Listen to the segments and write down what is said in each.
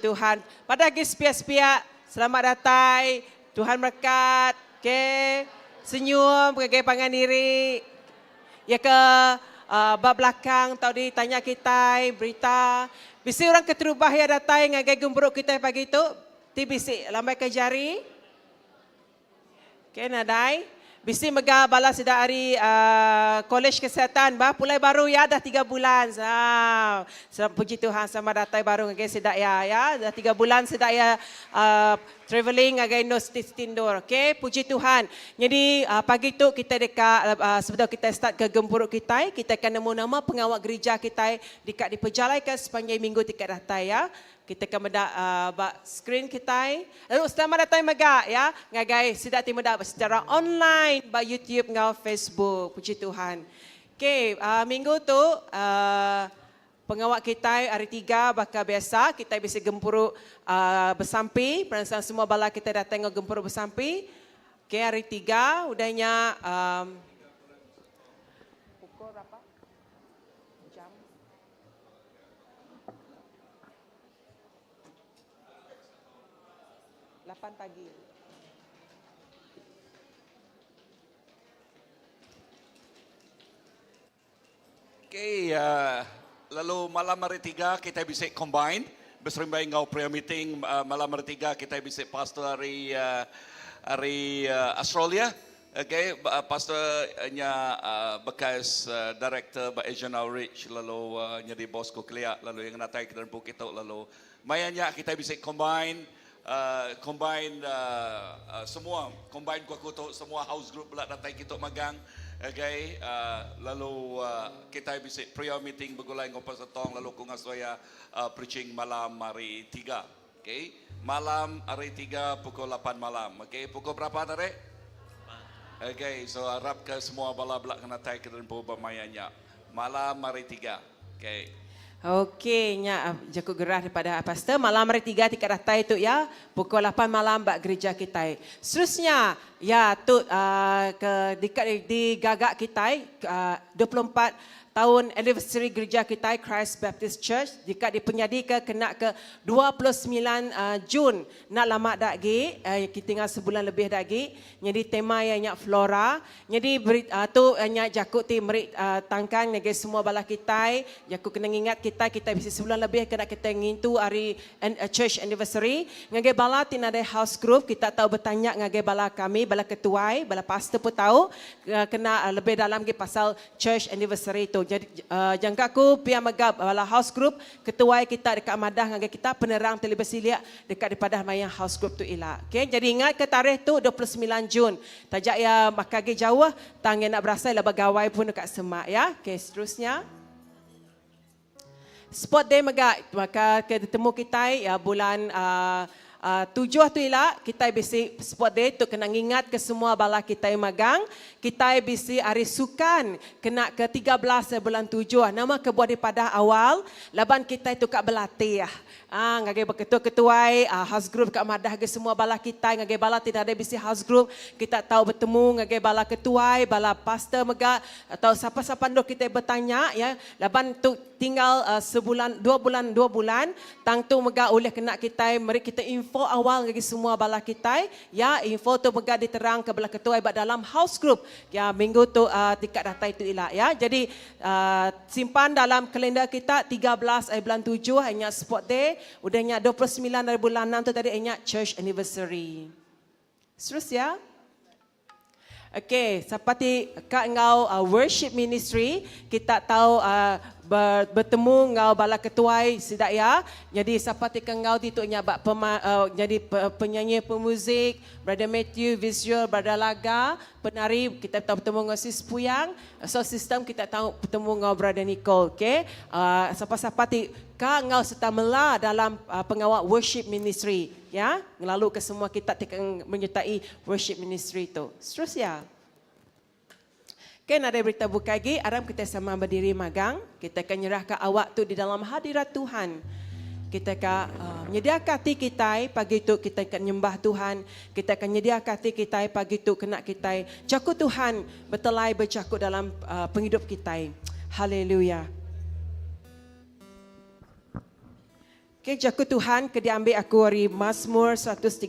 Tuhan. Padah agi sepiak-sepiak, selamat datai, Tuhan merekat. Okay. Senyum ngagai pangan diri. Iya ke uh, ba belakang tau ditanya kitai berita. Bisi orang keterubah iya datai ngagai gempuru kitai pagi tu? Ti bisi lambai ke jari. Okay, nadai. Bisi mega bala sida ari uh, Kolej Kesihatan bah pulai baru ya dah tiga bulan. Ha. Puji Tuhan sama datai baru ngagai sida ya ya. Dah tiga bulan sida ya uh, travelling ngagai Nus ti Tindur. Okay, puji Tuhan. Jadi uh, pagi tu kita deka uh, sebedau kita start ke gempuru kita, kita akan nemu nama pengawa gereja kita deka dipejalaikan sepanjang minggu ti ka datai ya. Kita ke meda uh, ba screen kitai. Lalu selamat datai mega ya ngagai sida ti meda secara online ba YouTube enggau Facebook. Puji Tuhan. Okay, uh, minggu tu uh, pengawa kitai hari tiga baka biasa kitai bisi gempuru uh, besampi. Peransang semua bala kita datang enggau gempuru besampi. Okay, hari tiga udahnya um, pukul berapa? Jam Lapan pagi. Okay, uh, lalu malam hari tiga kita bisa combine berserimbai enggau prayer meeting uh, malam hari tiga kita bisa pastor hari uh, hari uh, Australia. Okay, pastor nya bekas director ba Asian Outreach lalu nyadi bos ku kelia lalu iya ngenatai ke dalam bukit tu lalu maya nya kitai bisi combine combine semua combine ku aku tu semua house group bela datai kitu magang okay lalu kitai bisi prayer meeting begulai enggau Pastor Tong lalu ku ngasuh iya preaching malam hari tiga. Okay. Malam hari tiga pukul lapan malam. Okay. Pukul berapa tadi? Okay. So harap ke semua bala bela kena tai ke dempu ba maya nya. Malam hari tiga. Okay. Okey, nya jaku gerah daripada pastor. Malam hari tiga ti ka datai tu ya, pukul lapan malam ba gereja kitai. Seterusnya, ya tu uh, ke deka digaga kitai uh, 24 Taun anniversary gerija kitai Christ Baptist Church deka dipenyadika kena ke 29 Jun enda lama da agi, kita tinggal sebulan lebih da agi. Nyadi tema iya nya Flora. Nyadi tu nya jaku ti meri tangkan ngagai semua bala kitai, jaku kena ngingat kitai, kitai bisi sebulan lebih kena kitai ngintu hari church anniversary. Ngagai bala ti nadai house group kita tau betanya ngagai bala kami, bala ketuai, bala pastor pun tau kena lebih dalam agi pasal Church anniversary tu. Jadi jangka aku pia mega bala house group ketuai kita deka madah ngagai kita penerang ti lebih silik deka dipadah maya house group tu ila. Okay jadi ingat ke tarikh tu 29 Jun. Taja iya maka agi jauh tang iya enda berasai laban gawai pun deka semak ya. Okay seterusnya. Sport day mega baka ke ditemu kitai bulan tujuh tu ila kitai bisi sport day tu kena ngingat ke semua bala kitai magang kitai bisi hari sukan kena ke 13 bulan tujuh nama kebuah dipadah awal laban kitai tu ka belatih Aa ngagai ba ketua-ketuai house group ka madah ngagai semua bala kitai ngagai bala ti nadai bisi house group kita tau betemu ngagai bala ketuai bala pastor mega atau sapa-sapa endur kitai betanya ya laban tu tinggal sebulan dua bulan dua bulan tang tu mega ulih kena kitai meri kita info awal ngagai semua bala kitai ya info tu mega diterang ke bala ketuai ba dalam house group ya minggu tu ti ka datai tu ila ya jadi Simpan dalam kalender kita 13 ari bulan tujuh iya nya sport day, udah nya 29 ari bulan enam tu tadi iya nya church anniversary. Seterus ya. Okey, sapa ti ka enggau worship ministry, kita tau betemu enggau bala ketuai sida iya. Nyadi sapa ti ka enggau ditu nya ba nyadi penyanyi pemuzik, Brother Mathew, visual, Brother Laga, penari kita tau betemu enggau Sis Puyang. So sistem kita tau betemu enggau Brother Nicole okay. Sapa-sapa ti ka enggau serta mela dalam pengawa worship ministry ya. Ngelalu ke semua kita ti ka menyertai worship ministry tu. Seterus ya. Okay nadai berita bukai agi aram kitai sama bediri magang. Kitai ka nyerah ka awak tu di dalam hadirat Tuhan. Kitai ka nyediaka ati kitai pagi tu kitai ka nyembah Tuhan. Kitai ka nyediaka ati kitai pagi tu kena kitai jaku Tuhan betelai bejaku dalam pengidup kitai. Haleluya. Okay, jaku Tuhan ke diambi aku ari Masmur 134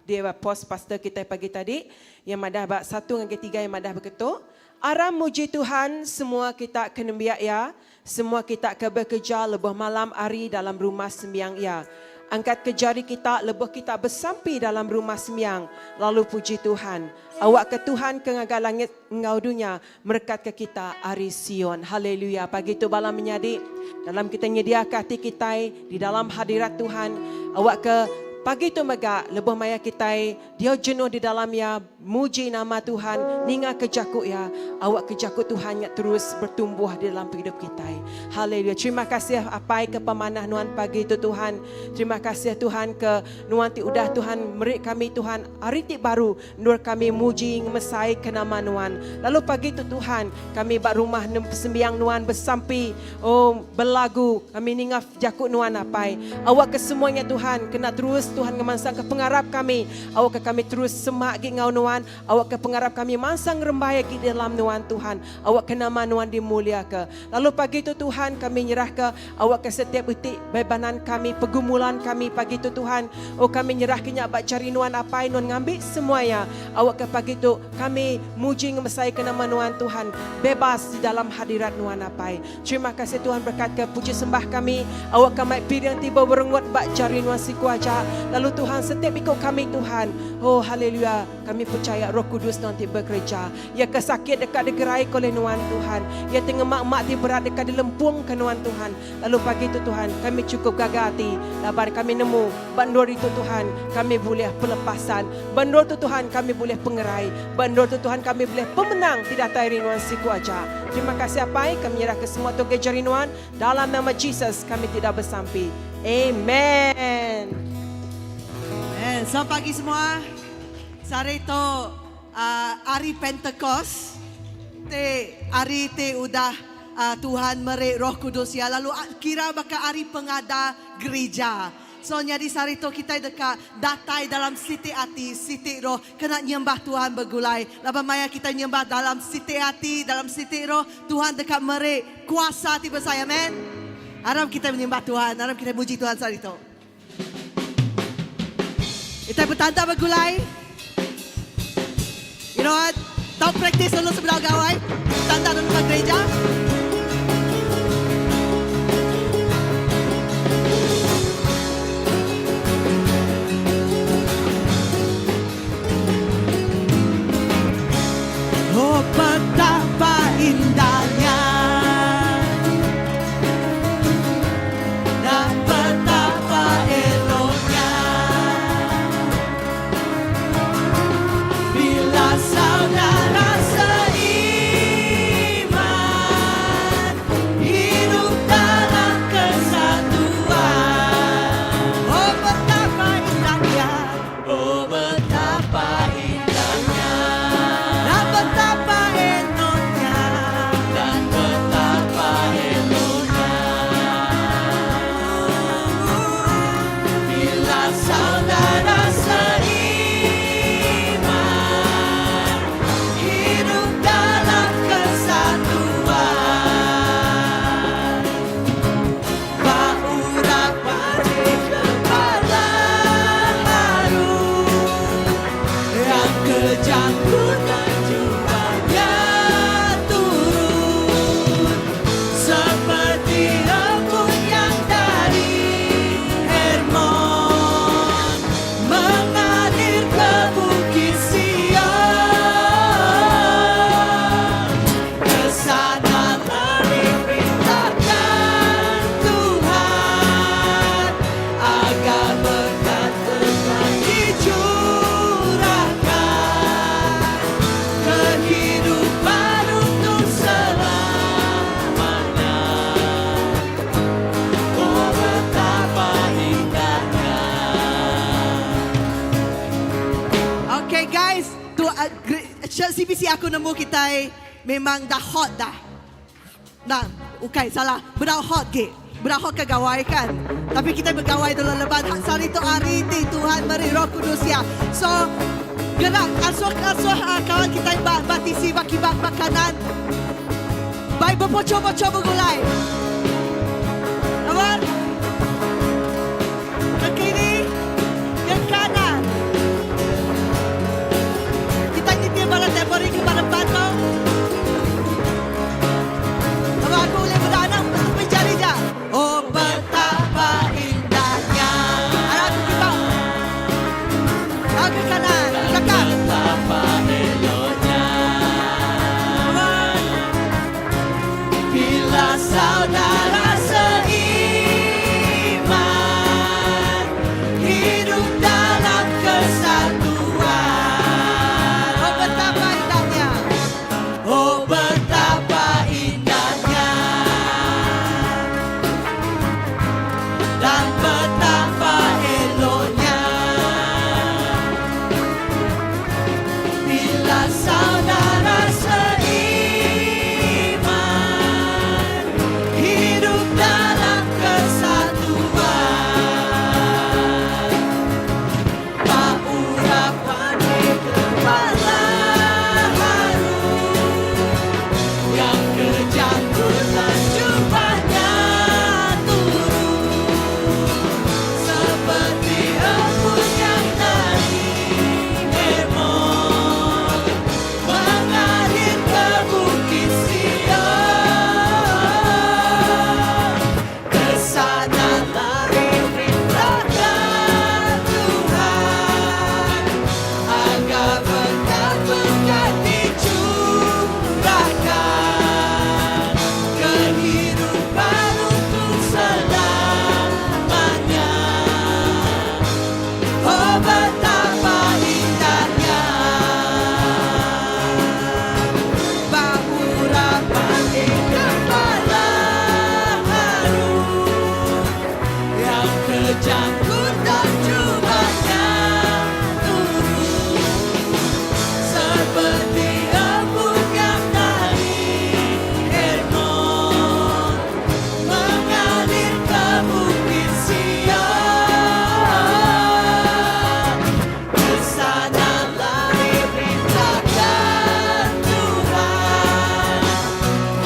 dia post pastor kita pagi tadi yang madah ba satu ngagai tiga yang madah beketu. Aram muji Tuhan semua kita ke nembiak iya, semua kita ke bekereja lebuh malam hari dalam rumah sembiang iya. Angkat ke jari kita lebuh kita besampi dalam rumah sembiang, lalu puji Tuhan. Awakka Tuhan ke ngaga langit enggau dunya merekatka kita ari Sion. Haleluya. Pagi tu bala menyadi, dalam kita nyediaka ati kitai di dalam hadirat Tuhan, awakka pagi tu mega lebuh maya kitai diau jenuh di dalam Iya, Muji nama Tuhan, ninga ke jaku iya, awak ke jaku Tuhan nya terus bertumbuh di dalam pengidup kitai. Haleluya. Terima kasih Apai ke pemanah nuan pagi tu Tuhan. Terima kasih Tuhan ke nuan ti udah Tuhan meri kami Tuhan hari ti baru endur kami muji ngemesai ke nama nuan. Lalu pagi tu Tuhan, kami ba rumah sembiang nuan besampi, oh belagu, kami ninga jaku nuan Apai. Awak ke semua nya Tuhan kena terus Tuhan ngemansang ke pengarap kami. Awakka kami terus semak agi enggau Nuan. Awakka pengarap kami mansang ngerembai agi dalam Nuan, Tuhan. Awakka nama Nuan dimuliaka. Lalu pagi tu, Tuhan, kami nyerahka awakka setiap iti bebanan kami, pergumulan kami pagi tu, Tuhan. Oh, kami nyerahka nya ba jari Nuan, Apai. Nuan ngambi semua iya. Awakka pagi tu, kami muji ngemesaika nama Nuan, Tuhan, bebas di dalam hadirat Nuan, Apai. Terima kasih Tuhan berkatka puji sembah kami. Awakka mai piring ti beberengut ba jari nuan siku aja. Lalu Tuhan setiap iku kami Tuhan. Oh haleluya kami pechaya Roh Kudus nuan ti bekereja. Iya ke sakit deka digeraika oleh nuan Tuhan. Iya ti ngema ema ti berat deka dilempungka nuan Tuhan. Lalu pagi tu Tuhan kami chukup gaga ati laban kami nemu ba endur ditu Tuhan kami bulih pelepasan. Ba endur tu Tuhan kami bulih pengerai. Ba endur tu Tuhan kami bulih pemenang ti datai ari nuan siku aja. Terima kasih Apai, kami nyerahka semua tu ngagai jari nuan, dalam nama Jesus kami ti udah besampi. Amen. Amen. Selamat pagi semua. Sehari tu uh, hari Pentecost. Ti hari ti udah uh, Tuhan meri Roh Kudus ya lalu kira baka hari pengada gereja. So nyadi sehari tu kitai deka datai dalam siti ati, siti roh kena nyembah Tuhan begulai. Laban maya kitai nyembah dalam siti ati, dalam siti roh, Tuhan deka meri kuasa ti besai. Amen. Aram kitai menyembah Tuhan, aram kitai muji Tuhan sehari tu. Kitai betanda begulai. You know what? Tau praktis dulu sebedau gawai. Tanda dulu ba gereja. Oh betapa indahnya Dan betapa eloknya Bila saudara seiman Hidup dalam kesatuan Oh betapa indahnya Oh betapa indahnya Dan betapa eloknya Dan betapa eloknya Bila saudara seiman Hidup dalam kesatuan Baurapan di kepala Harun Yang kejangkut dan jubahnya turun Seperti embun yang dari Hermon Mengalir ke Bukit Sion Ke sana diperintahkan Tuhan Agar berkat tetap dicurahkan Kehidupan untuk selamanya Oh betapa indahnya Okay guys, tu uh, church CBC aku nemu kita memang dah hot dah. Nah, okay salah. Bedau hot ke. Bedau hot ke gawai kan. Tapi kita bergawai dulu leban sehari tu hari ti Tuhan beri Roh Kudus ya. So gerak asuh asuh uh, kawan kita ba batisi baki bak makanan. Baik berpocok-pocok bergulai. Nampak? Janggut dan jubahnya turun seperti embun yang dari Hermon mengalir ke Bukit Sion. Ke sanalah diperintahkan Tuhan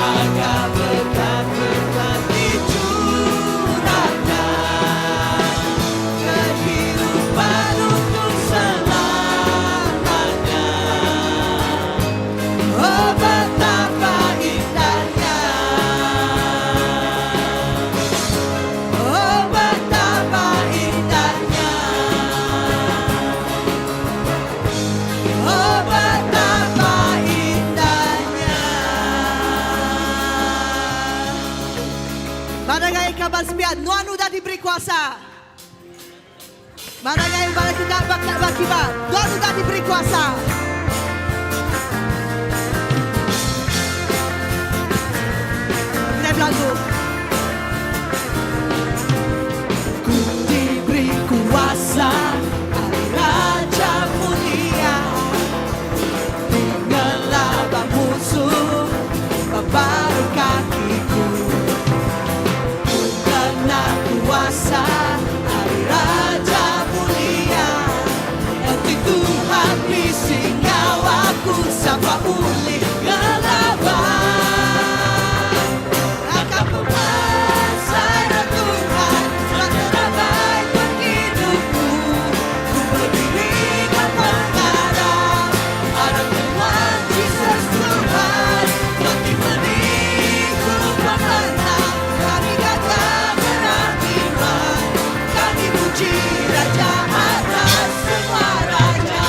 agar berkat-berkat dicurahkan kehidupan untuk selamanya. Oh betapa indahnya. Oh betapa indahnya. Oh betapa indahnya. Barangay Kabasbian, Nuan udah diberi kuasa. Barangay Barakuda Bakat Bakiba, Nuan udah diberi kuasa. Kita berlagu. Ku diberi kuasa oleh Raja Mulia Mengelaban musuh Baru kakiku Ku kena kuasa dari Raja Mulia Nanti Tuhan bisi ngau aku Sapa ulih ngelaban Akan pemasai Tuhan Terbaik hidupku Ku berdiri dan mengharap Harap Tuhan Jesus Tuhan Mati beriku pemenang Kami gagah berani Kami puji Raja atas semua raja.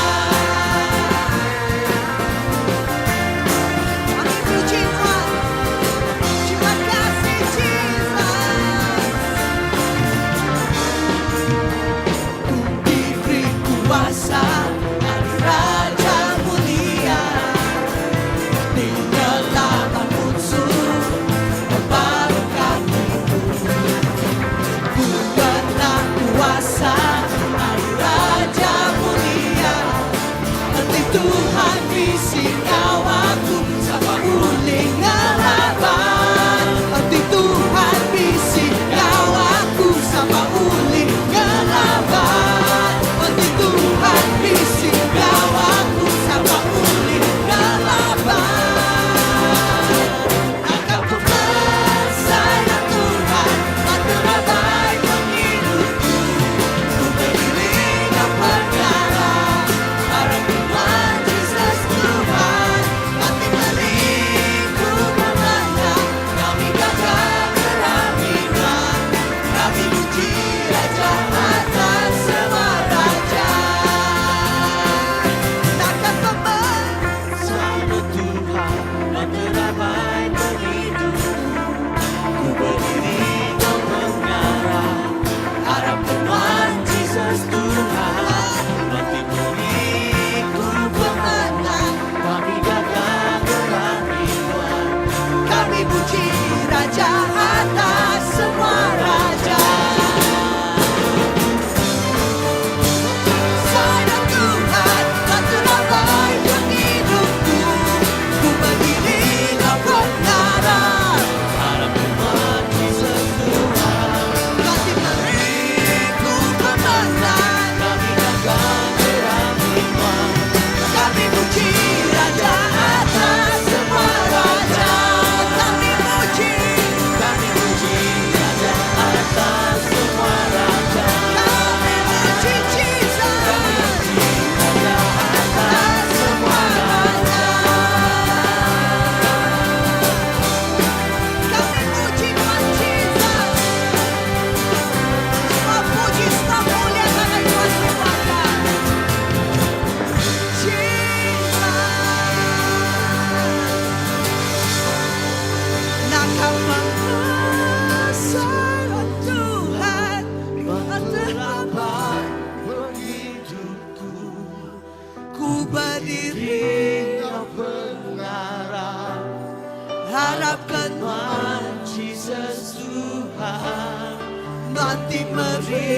Nuan ti meri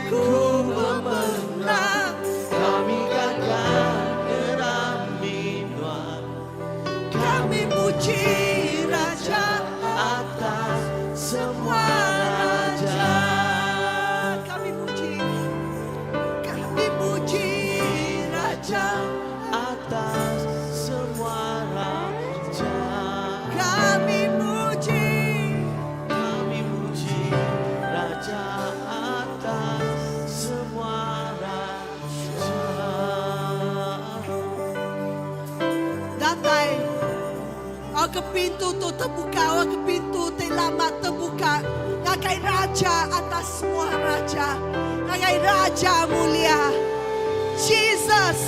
ku pemenang. Kami gaga ngerami nuan. Kami muji Raja Atas semua semua raja. raja. Kami muji, kami muji Raja. Atas semua raja. Kami muji, Kami muji Raja atas semua raja. Datai. Oh ke pintu tu terbuka, oh ke pintu ti lama terbuka. Ngagai Raja atas semua raja. Ngagai Raja mulia. Jesus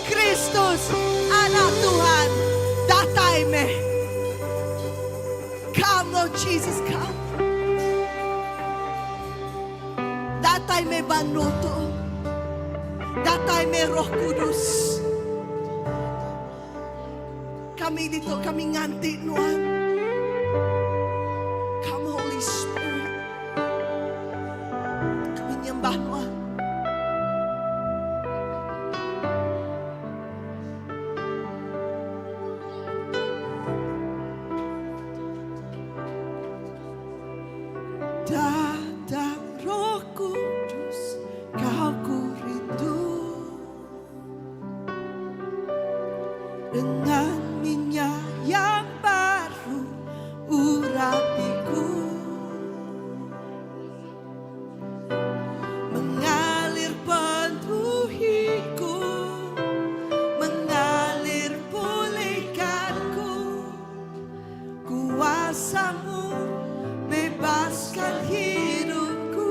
Kristus anak Tuhan. Datai meh. Come Lord Jesus, come. Datai meh Banoto. Datai meh Roh Kudus. Kami ditu kami nganti Nuan. Come Holy Spirit. Kami nyembah Nuan. Datang Roh Kudus, kau ku rindu. Dengan minyak yang baru urapiku. Mengalir penuhiku, mengalir pulihkanku. Kuasamu bebaskan hidupku.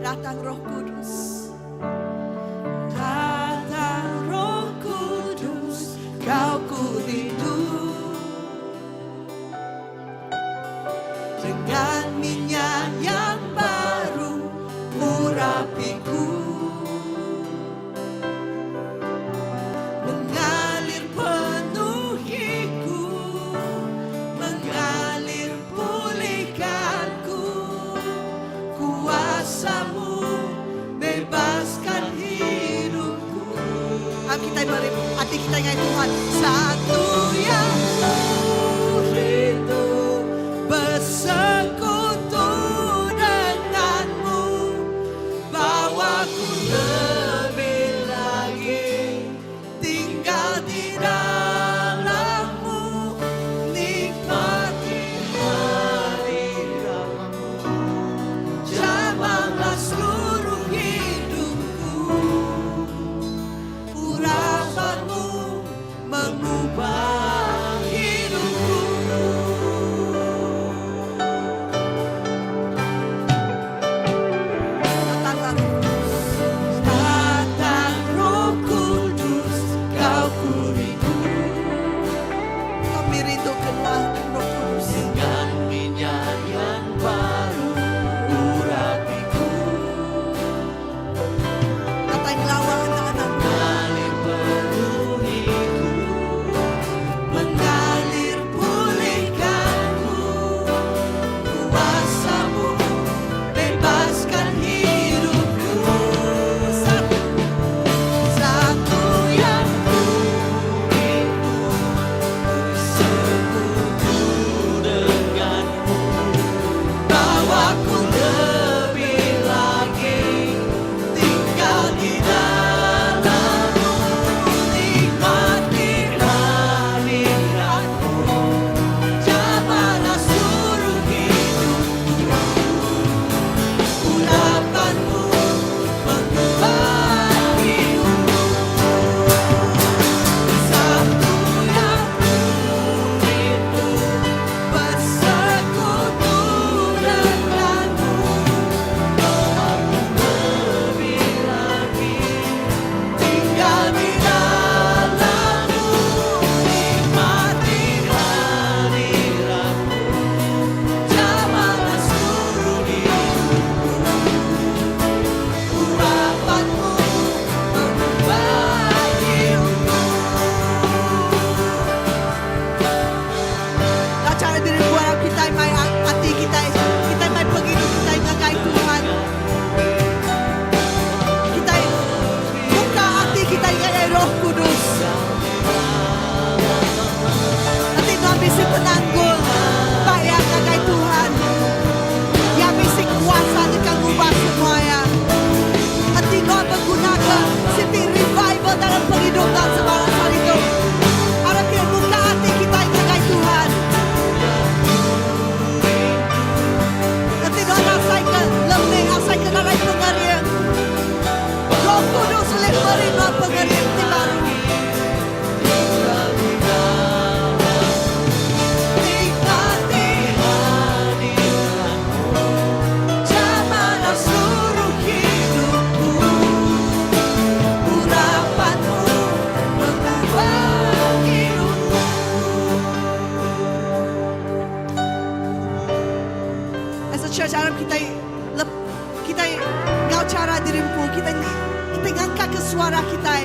Datang Roh Kudus. Datang Roh Kudus, kau ku rindu. Dengan minyak yang baru urapiku. Mengalir penuhiku, mengalir pulihkanku. Kuasamu bebaskan hidupku. Am kita beri hati kita dengan Tuhan. Satu yang ku rindu bersekutu denganmu, bahwa ku lebih lagi tinggal di dalammu, nikmati hadiratmu, jamahlah seluruh hidupku. Urapanmu mengubah. Aram kitai lep kitai enggau chara diri empu kitai kitai ngangkatka suara kitai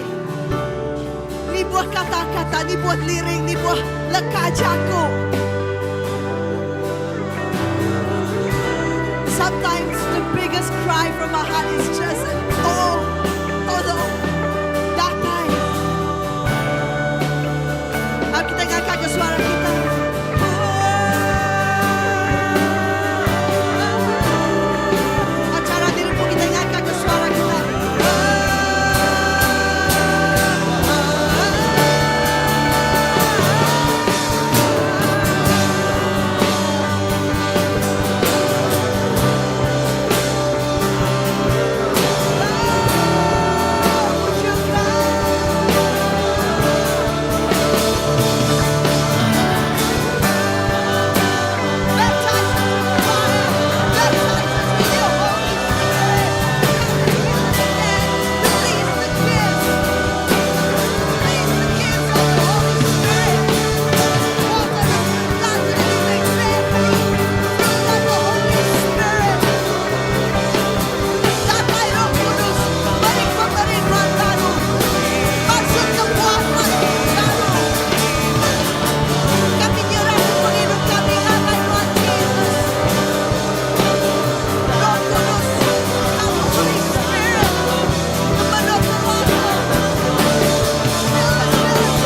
nibuh kata-kata nibuh lirik nibuh leka jaku. Sometimes the biggest cry from our heart is just oh tolong datai. Aram kitai ngangkatka suara kitai. Oh. Chara diri empu kitai ngangkatka suara kitai. Oh, would you come? Baptize us with fire. Baptize us with your Holy Spirit. Release the gifts. Release the gifts of the Holy Spirit. Water the blood that we may set free. Fruit of the Holy Spirit. Datai Roh Kudus, beri pemberi nuan baru. Maksud kebuah nuan baru. Kami nyerah penghidup kami ngagai Tuhan Jesus. Roh Kudus, come Holy Spirit. Penuh kuasa. Fill us, fill us.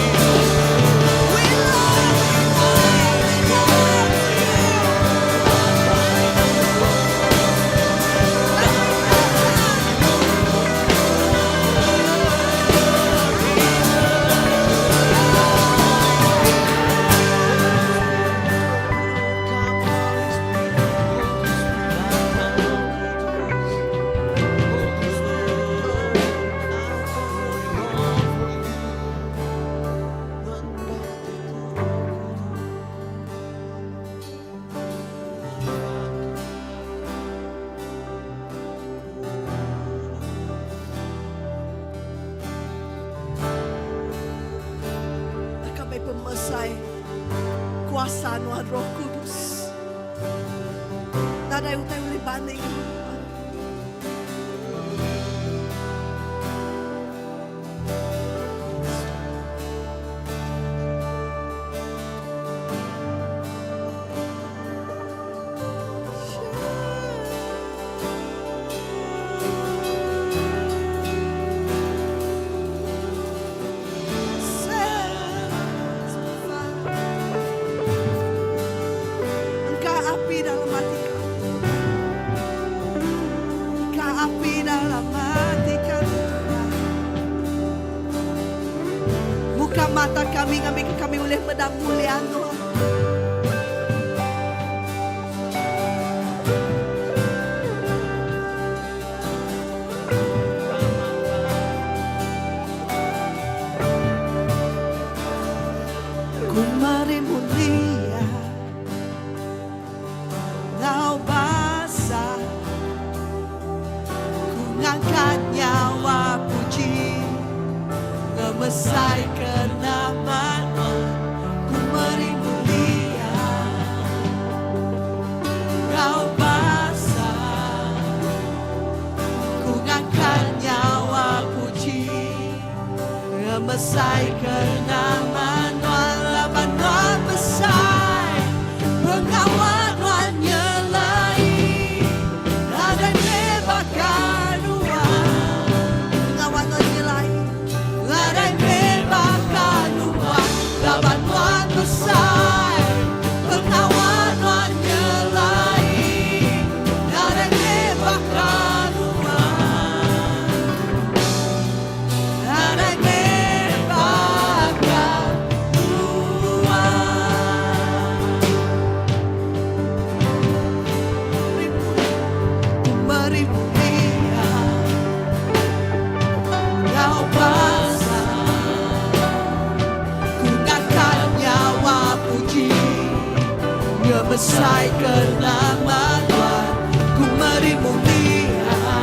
We love you, we love you. Let me baptize. Come, Holy Spirit, Datang Roh Kudus, Holy Spirit, I long for you. Menanti Roh Kudus. Kami pemesai kuasa nuan Roh Kudus. Nadai utai boleh banding. Engkau api dalam hati kami. Engkau api dalam hati kami Tuhan. Buka mata kami, kami kami boleh meda mulia Tuhan. Ku meri mulia Ngau basa Ku ngangkat nyawa puji Ngemesai ke nama Nuan Ku meri mulia Ngau basa Ku ngangkat nyawa puji Ngemesai ke nama Nuan Laban Nuan besai Pengawa Nuan nyelai Nadai baka Nuan Pengawa Nuan nyelai Nadai baka Nuan Laban Nuan besai Pengawa Nuan nyelai Nadai baka Nuan Nadai baka Nuan Ku meri mulia Ngau basa Ku ngangkat nyawa puji Ngemesai ke nama Tuhan Ku meri mulia.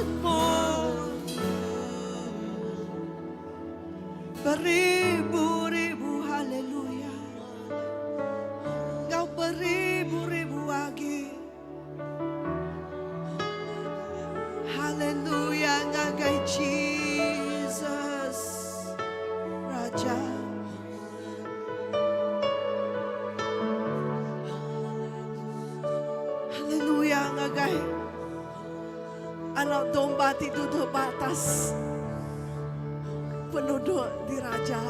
thousand more. Beribu-ribu haleluya. Ngau beribu-ribu agi. Haleluya ngagai Jesus Raja. Haleluya ngagai Anak domba ti duduk ba atas penuduk diraja.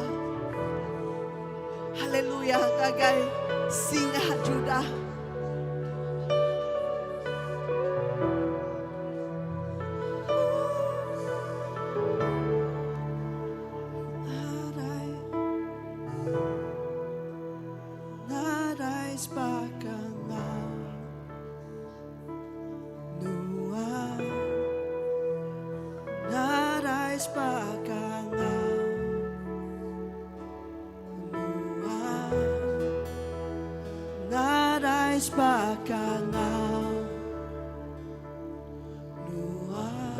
Haleluya ngagai Singa Judah. Nadai Nadai sebaka enggau Nuan Nadai sebaka enggau Nuan Nadai sebaka enggau Nuan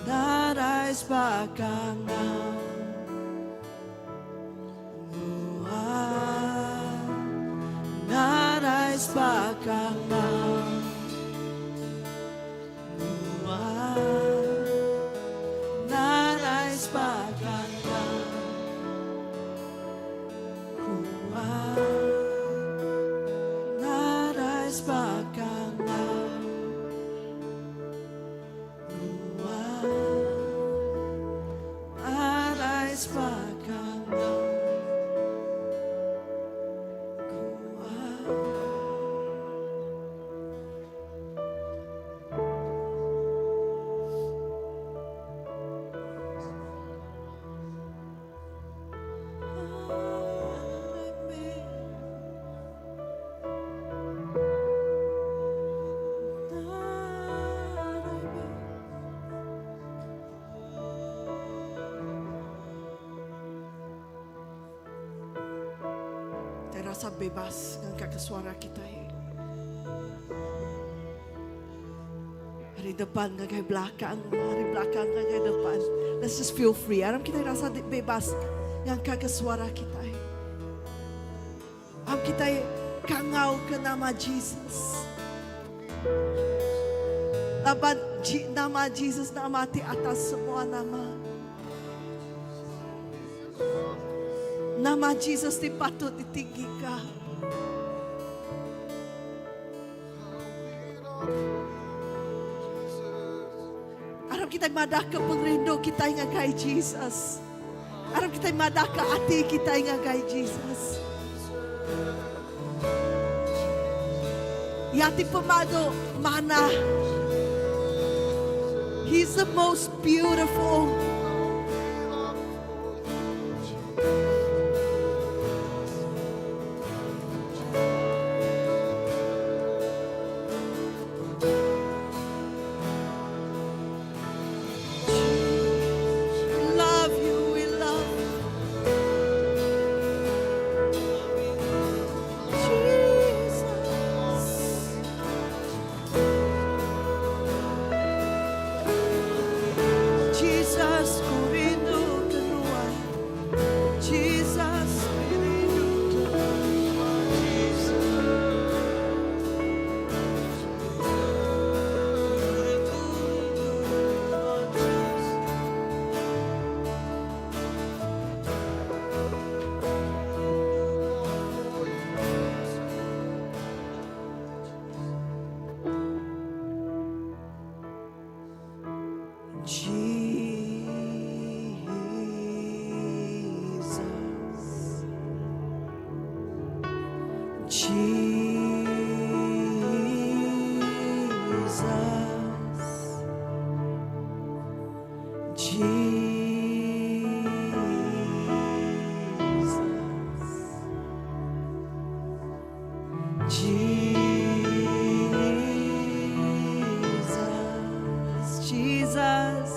Nadai sebaka enggau Nuan Nadai sebaka enggau Nuan Nadai sebaka enggau Nuan Nadai sebaka enggau Nuan Nadai sebaka enggau Nuan. Kita rasa bebas ngangkat ke suara kita. Dari depan ngagai belakang, dari belakang ngagai depan. Let's just feel free. Aram kita rasa bebas ngangkat ke suara kita. Aram kita kangau ke nama Jesus. Laban nama Jesus nama di atas semua nama. Nama Jesus dipatut ditinggikan. Aram kita madah ke pengerindu kita ngagai Jesus. Aram kita madah ke ati kita ngagai Jesus. Ya ti pemadu manah. He's the most beautiful. We love you, we love you. Jesus. Jesus, ku rindu ke nuan. Jesus, ku rindu ke nuan. Jesus. Jesus. Jesus. Jesus. Jesus. Jesus.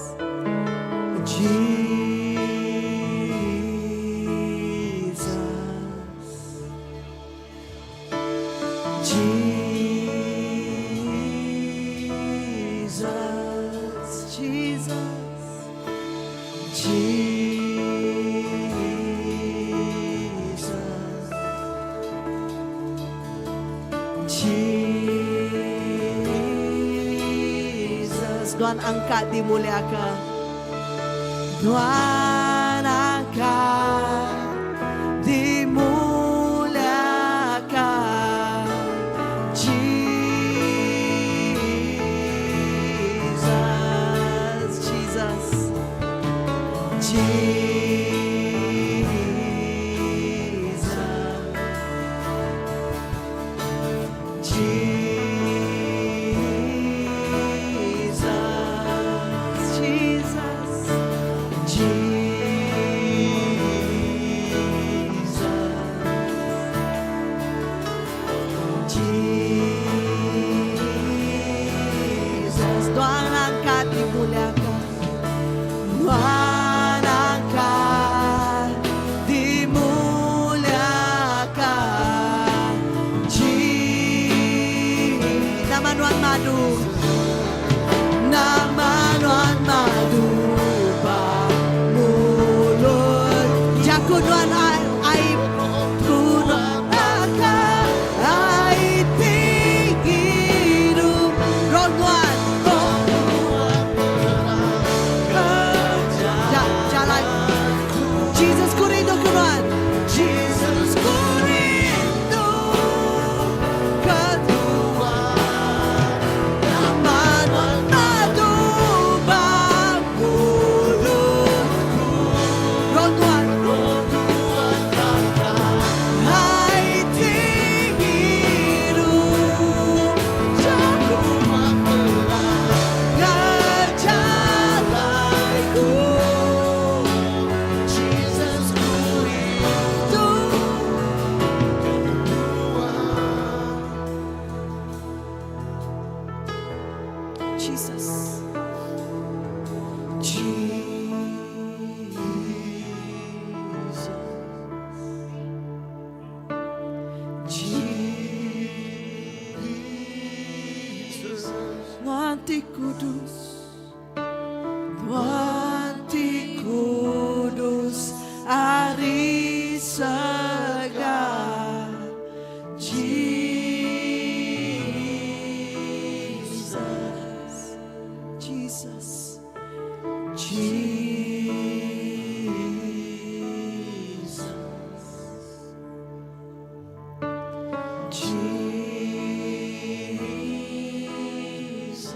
Jesus. Jesus. Jesus Nuan angkat dimuliaka Nuan angkat dimuliaka Jesus Jesus Jesus Jesus Jesus Jesus Jesus Nuan angkat dimuliakan Nuan angkat dimuliakan Jesus Nama Nuan madu Nama Nuan madu ba mulut Jaku Nuan ai ai ku Nuan akan ai ti ngidup Roh Nuan Roh Nuan Jalai Jesus ku rindu ke Nuan Jesus ku rindu ke Nuan Nama Nuan madu ba mulutku Roh Nuan Ai ti ngidup Jaku Jalaiku Jesus ku rindu Jesus Jesus Jesus Nuan ti kudus Nuan ti kudus ari serega Jesus Jesus Jesus Jesus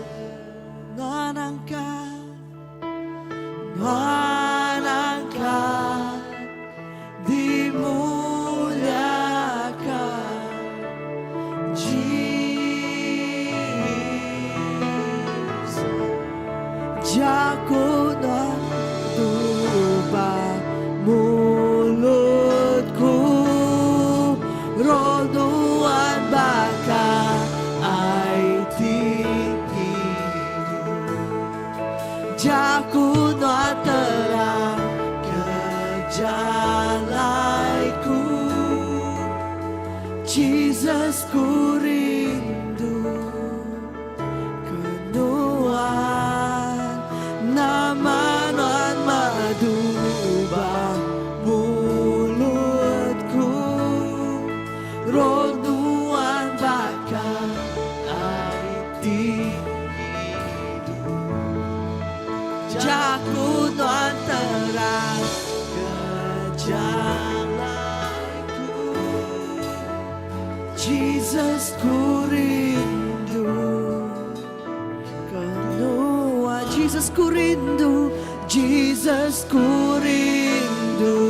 Nuan angkat Nuan angkat dimuliakan Jesus Jaku Nuan ba mulutku Roh Nuan baka ai ti ngidup Jaku Nuan terang ke jalaiku Jesus ku rindu ke Nuan Nama Nuan madu ba mulutku Roh Nuan baka ai ti ngidup Jaku Nuan terang ke jalaiku Jesus ku rindu ke Nuan Jesus ku rindu Jesus ku rindu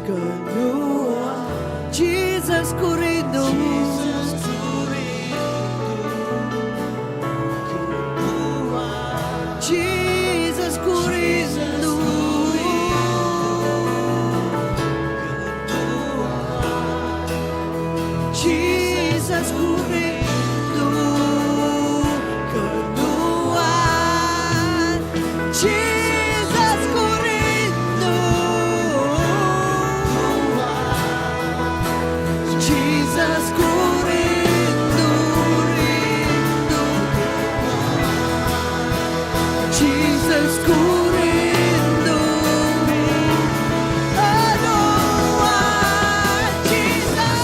ke Nuan Jesus ku rindu Jesus ku rindu ke Nuan Jesus ku rindu Jesus ku rindu ke Nuan Jesus ku rindu Jesus ku rindu rindu Jesus ku rindu ke Nuan Jesus.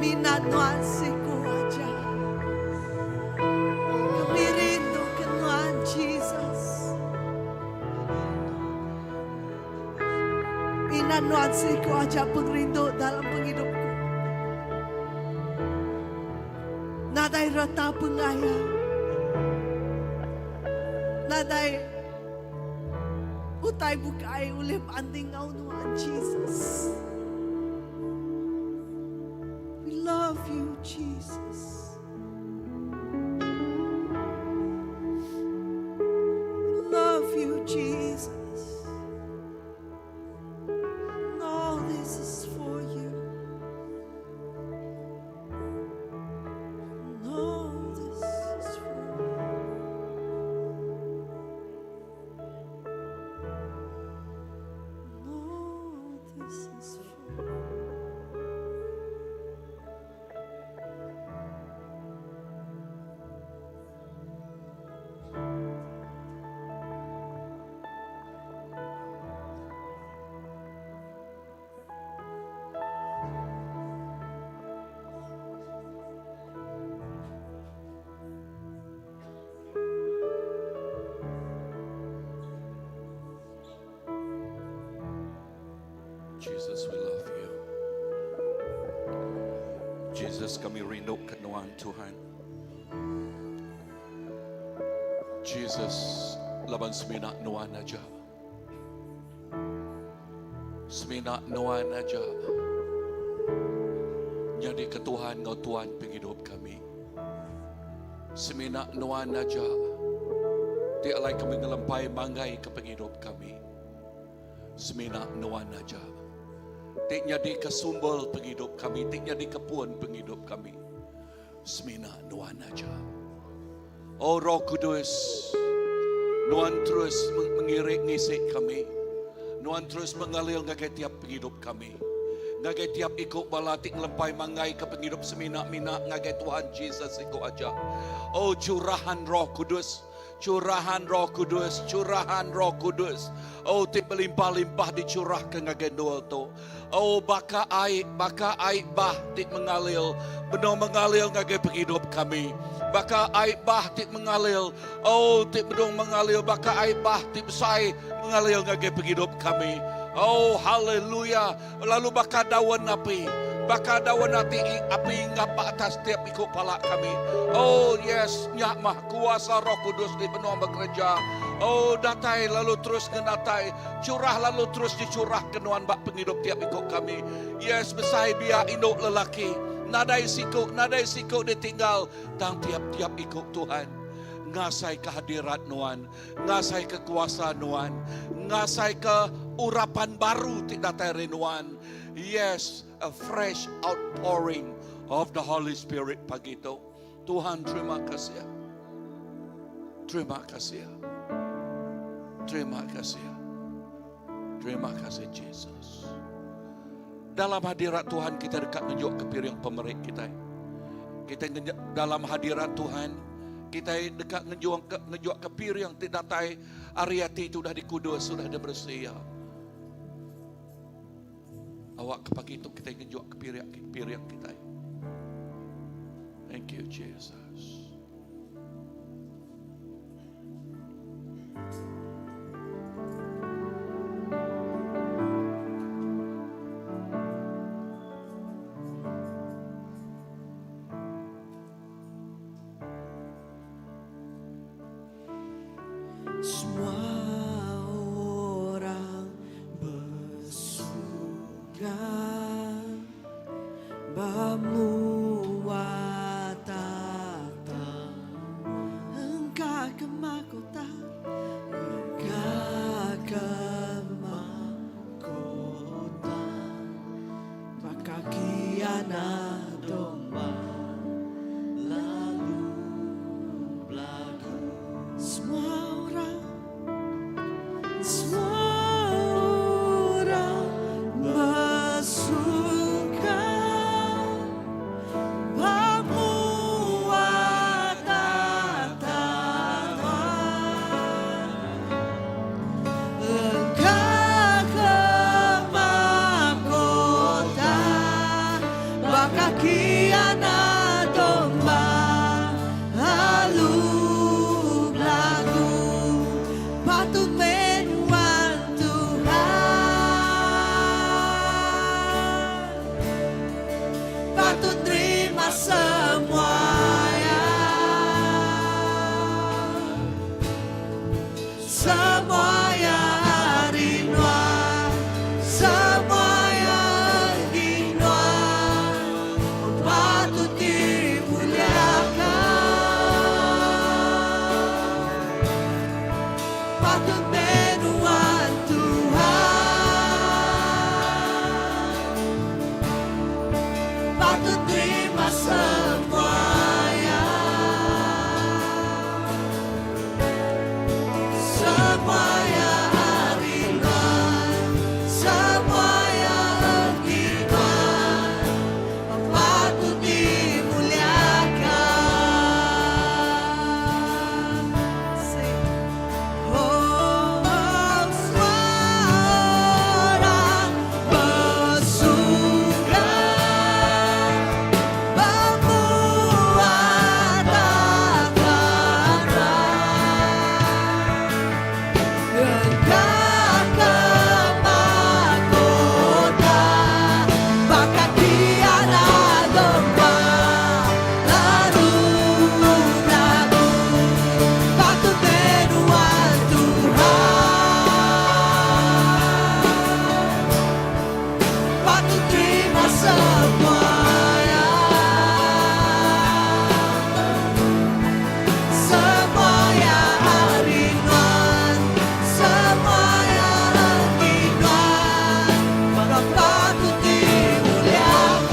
Mina nuan siku aja. Kami rindu ke nuan Jesus. Mina nuan siku aja pengerindu dalam pengidupku. Nadai reta pengaya. Nadai utai bukai ulih banding ngau nuan Jesus. We love you Jesus. We love you Jesus. And all this is for you. And all this is for you. And all this is for you. Jesus, we love you. Jesus, kami rindu ke nuan Tuhan. Jesus, laban semina nuan aja. Semina nuan aja. Jadi ke Tuhan ngau Tuhan penghidup kami. Semina nuan aja. Ti alai kami ngelempai manggai ke penghidup kami. Semina nuan aja. Ti jadi ke sumber penghidup kami, ti jadi ke puan penghidup kami. Semina nuan aja. Oh Roh Kudus, nuan terus mengirik ngisi kami. Nuan terus mengalir ngagai tiap penghidup kami. Ngagai tiap ikut bala ti ngelempai manggai ke penghidup semina-mina ngagai Tuhan Jesus ikut aja. Oh curahan Roh Kudus, curahan Roh Kudus, curahan Roh Kudus. Oh ti berlimpah-limpah dicurahkan ngagai dua tu. Oh baka air, baka air bah ti mengalir, benar mengalir ngagai penghidup kami. Baka air bah ti mengalir, oh ti bedung mengalir, baka air bah ti besai mengalir ngagai penghidup kami. Oh haleluya. Lalu baka daun api, baka daun api, api ngapa atas tiap ikut palak kami. Oh yes, nyak mah kuasa Roh Kudus di benua bekerja. Oh datai lalu terus ngenatai, curah lalu terus dicurah ke nuan bak penghidup tiap ikut kami. Yes, besai biar induk lelaki, nadai siku, nadai siku ditinggal, tang tiap-tiap ikut Tuhan. Ngasai kehadirat nuan, ngasai kekuasaan nuan, ngasai ke urapan baru ti datai ari nuan. Yes, a fresh outpouring of the Holy Spirit pagi tu. Tuhan terima kasih. Terima kasih. Terima kasih. Terima kasih Jesus. Dalam hadirat Tuhan kita dekat nunjuk ke piring pemerik kita. Kita dalam hadirat Tuhan kita dekat ngejuang ke ngejuak ke piring ti datai ariati itu sudah dikudus, sudah dibersih ya. Awak ke pagi itu kita ngejuak ke piring, piring kita. Thank you Jesus. Semua orang bersuka Bamua tata Engkau ke mahkota Engkau ke mahkota Maka kiana domba Lalu belagu Semua orang Semua orang bersuka. terima semua ya. Semua ya ari nuan, semua ya enggi nuan, patut dimuliakan. Patut menuan Tuhan. Patut terima semua ya. Semua ya ari nuan, semua ya enggi nuan, patut dimuliakan. Sing. Oh, semua orang bersuka Berbuat takara Engkau ke mahkota Bahkan tiada gempa Lalu lagu Patut menuan Tuhan Patut terima semua ya. Semua ya ari nuan, semua ya enggi nuan, Maka patut dimuliakan.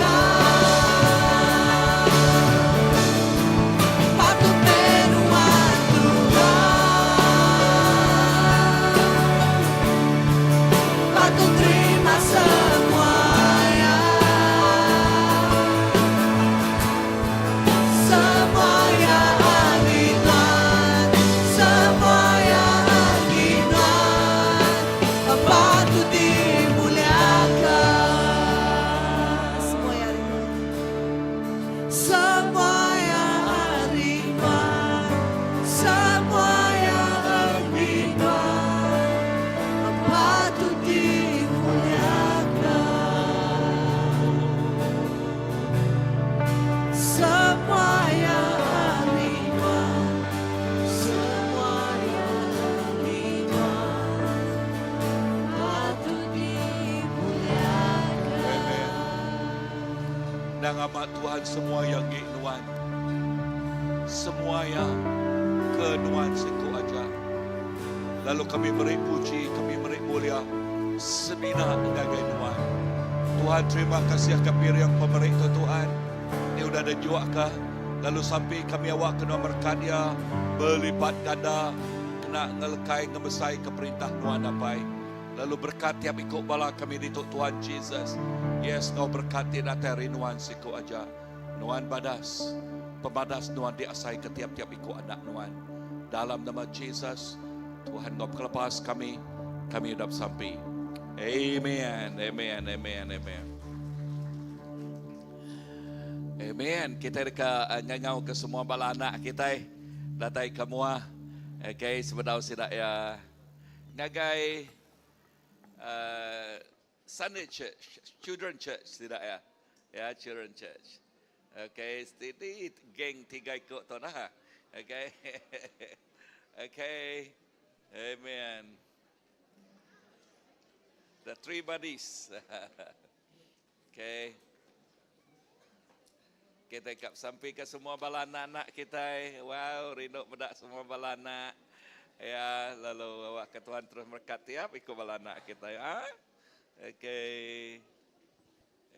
Patut menuan Tuhan. Patut terima semua ya. Semua ya ari nuan, semua ya enggi nuan, patut dimuliakan. Semua ya ari nuan, semua ya ari nuan, semua ya enggi nuan, patut dimuliakan. Semua yang ari nuan, semua yang enggi nuan, patut dimuliakan. Amen. Nama Tuhan semua yang enggi nuan. Semua yang ke nuan siku aja. Lalu kami beri puji, kami beri mulia. Semina ngagai nuan. Tuhan terima kasih ke piring pemeri tu Tuhan. Ni udah ada juak ke. Lalu sampai kami awak kena berkat dia berlipat ganda kena ngelekai ngemesai ke perintah nuan apai. Lalu berkat tiap ikut bala kami di Tuhan Jesus. Yes, ngau berkat ti datai ari nuan siku aja. Nuan badas. Pemadas nuan diasai ke tiap-tiap ikut anak nuan. Dalam nama Jesus, Tuhan ngau kelepas kami, kami udah sampai. Amen, amen, amen, amen. Amen. Kita deka ngangau ke semua bala anak kita datai ke mua. Okay, sebedau sidak ya ngagai Sunday Church, Children Church tidak ya? Ya, Children Church. Okay, ini geng tiga ikut tu nah. Okay. Okay. Amen. The three buddies. Okay. Kita kap sampai ke semua bala anak-anak kita. Wow, rindu medak semua bala anak. Ya, lalu awak ke Tuhan terus berkat tiap ikut bala anak kita ya. Okay.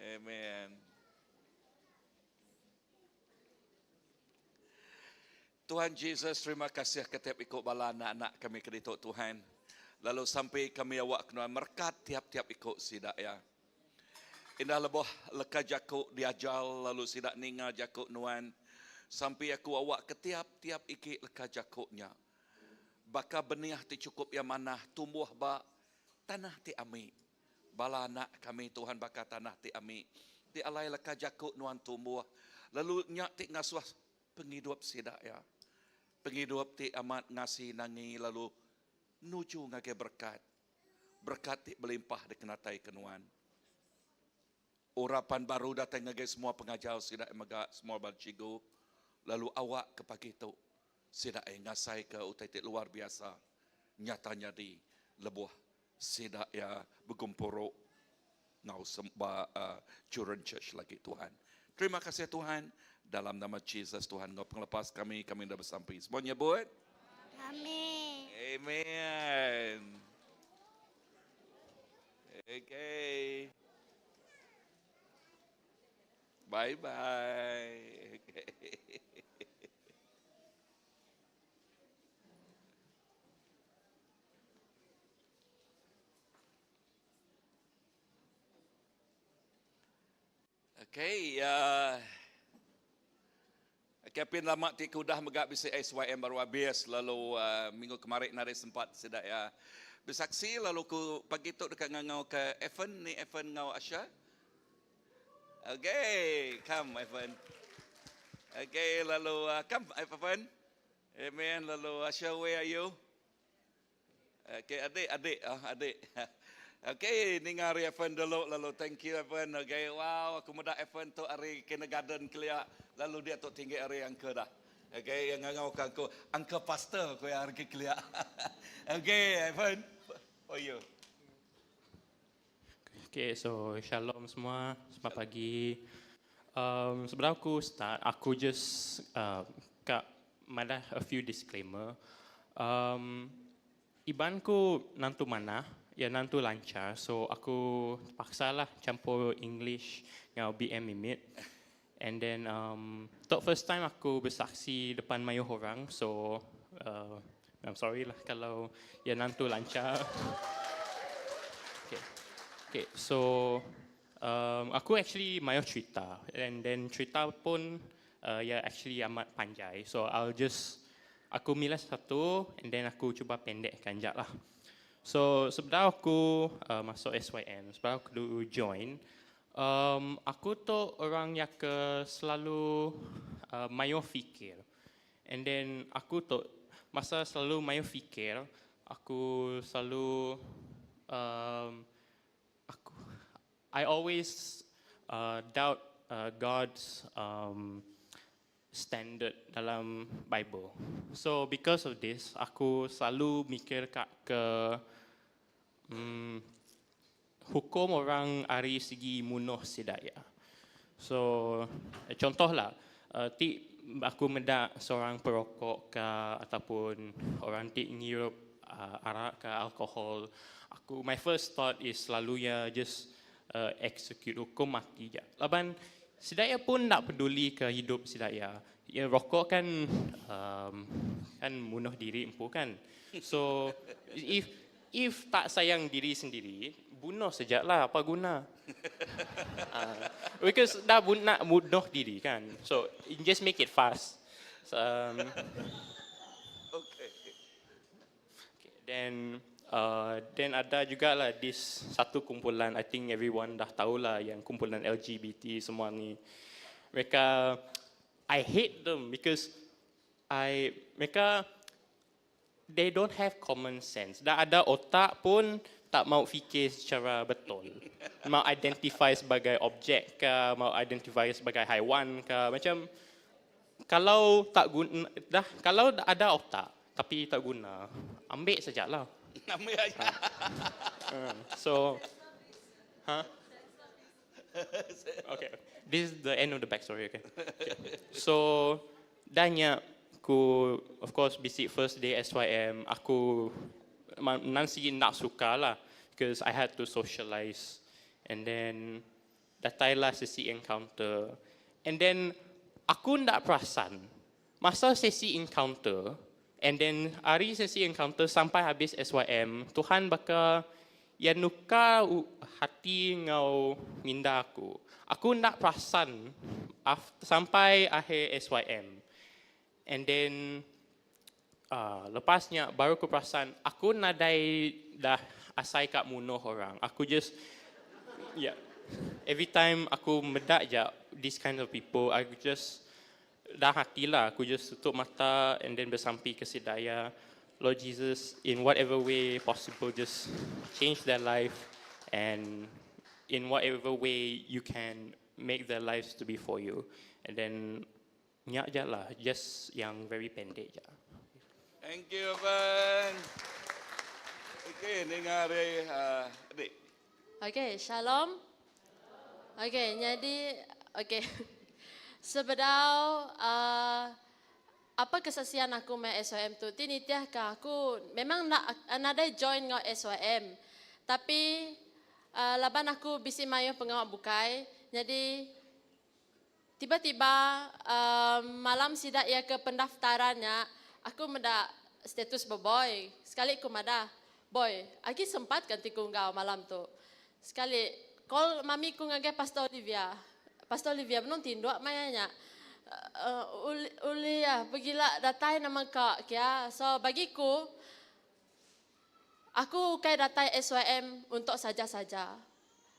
Amen. Tuhan Jesus, terima kasih ke tiap ikut bala anak-anak kami ke ditu Tuhan. Lalu sampai kami awak kena merkat tiap-tiap ikut sidak ya. Indah leboh leka jaku diajal lalu sidak ninga jaku nuan. Sampai aku awak ke tiap-tiap iki leka jakuknya. Baka beniah ti cukup yang manah tumbuh ba tanah ti ami. Bala anak kami Tuhan baka tanah ti ami. Ti alai leka jaku nuan tumbuh. Lalu nyak ti ngasuh pengidup sidak ya. Pengidup ti amat ngasi nangi lalu nuju ngagai berkat. Berkat ti belimpah dikenatai ke nuan. Urapan baru datai ngagai semua pengajar sida mega semua bala cikgu lalu awak ke pagi tu sida iya ngasaika utai ti luar biasa nyata nyadi lebuh sida iya begempuru enggau ba children church lagi Tuhan. Terima kasih Tuhan dalam nama Jesus Tuhan enggau pengelepas kami kami enda besampi. Semua nyebut Amin. Amen. Okay. Bye bye. Okay. Okay, okay, pin lama ti ke udah mega bisi SYM baru habis lalu minggu kemari nadai sempat sida iya besaksi lalu ku pagi tu deka ngangau ke Evan ni Evan enggau Asha. Okay, come Evan. Okay, lalu come Evan. Amen. Lalu Asha, where are you? Okay, adik, adik, oh, adik. Okay, ninga ari Evan dulu lalu thank you Evan. Okay, wow, aku meda Evan tu ari kindergarten kelia lalu dia tu tinggi ari uncle dah. Okay, yang ngangau ke aku, uncle pastor aku yang ari kelia. Okay, Evan, for you. Okay, so shalom semua, selamat pagi. Sebelum aku start, aku just kak madah a few disclaimer. Iban ku nentu manah, ya nentu lancar, so aku paksalah campur English ngau BM mimit. And then tok first time aku bersaksi depan mayuh orang, so I'm sorry lah kalau ya nentu lancar. Okay. Okay, so aku actually mayuh cerita and then cerita pun ya actually amat panjai. So I'll just aku milih satu and then aku cuba pendekkan jap lah. So sebelum aku masuk SYM, sebelum aku join, aku tu orang yang ke selalu mayo fikir. And then aku tu masa selalu mayo fikir, aku selalu aku I always doubt God's standard dalam Bible. So because of this, aku selalu mikir kak ke hukum orang ari segi munuh sidaya. So contohlah, ti aku mendak seorang perokok ke ataupun orang ti ngirup arak ke alkohol, aku my first thought is selalu ya just execute hukum mati je. Laban sidaya pun tak peduli ke hidup sidaya. Ya rokok kan kan bunuh diri empu kan. So if tak sayang diri sendiri, bunuh sajalah apa guna. Because dah nak bunuh diri kan. So just make it fast. So, Okay. Okay, then ada juga lah this satu kumpulan, I think everyone dah tahu lah yang kumpulan LGBT semua ni. Mereka, I hate them because I mereka they don't have common sense. Dah ada otak pun tak mau fikir secara betul. Mau identify sebagai objek ke, mau identify sebagai haiwan ke, macam kalau tak guna dah kalau ada otak tapi tak guna, ambil sajalah. Ambil aja. So, huh? Okay, this is the end of the backstory. Okay. So, dahnya aku, of course, bisi first day SYM, aku nanti nak suka lah, because I had to socialize, and then datailah sesi encounter, and then aku ndak perasan masa sesi encounter, and then hari sesi encounter sampai habis SYM, Tuhan bakal yang nuka hati ngau minda aku. Aku nak perasan after, sampai akhir SYM. And then lepasnya baru aku perasan aku nadai dah asai kat munuh orang. Aku just yeah. Every time aku medak je this kind of people, I just dah hati lah. Aku just tutup mata and then bersampi ke Sidaya. Lord Jesus, in whatever way possible, just change their life and in whatever way you can make their lives to be for you. And then nya aja lah, just yang very pendek aja. Thank you, Ben. Okay, ninga ari uh, adik. Okay, shalom. Okay, jadi okay. Sebedau uh, apa kesaksian aku mai SOM tu? Ti nitiah ka aku memang nak nadai join ngau SOM. Tapi uh, laban aku bisi mayuh pengawa bukai. Jadi tiba-tiba uh, malam sida ia ke pendaftarannya, aku meda status boy. Sekali aku madah, boy, agi sempat kan ti ku enggau malam tu. Sekali call mami ku ngagai Pastor Olivia. Pastor Olivia benung tinduk maya nya. Uh, uli, uli ya, pegila datai nama kak kia. So bagiku, aku ukai datai SYM untuk saja-saja.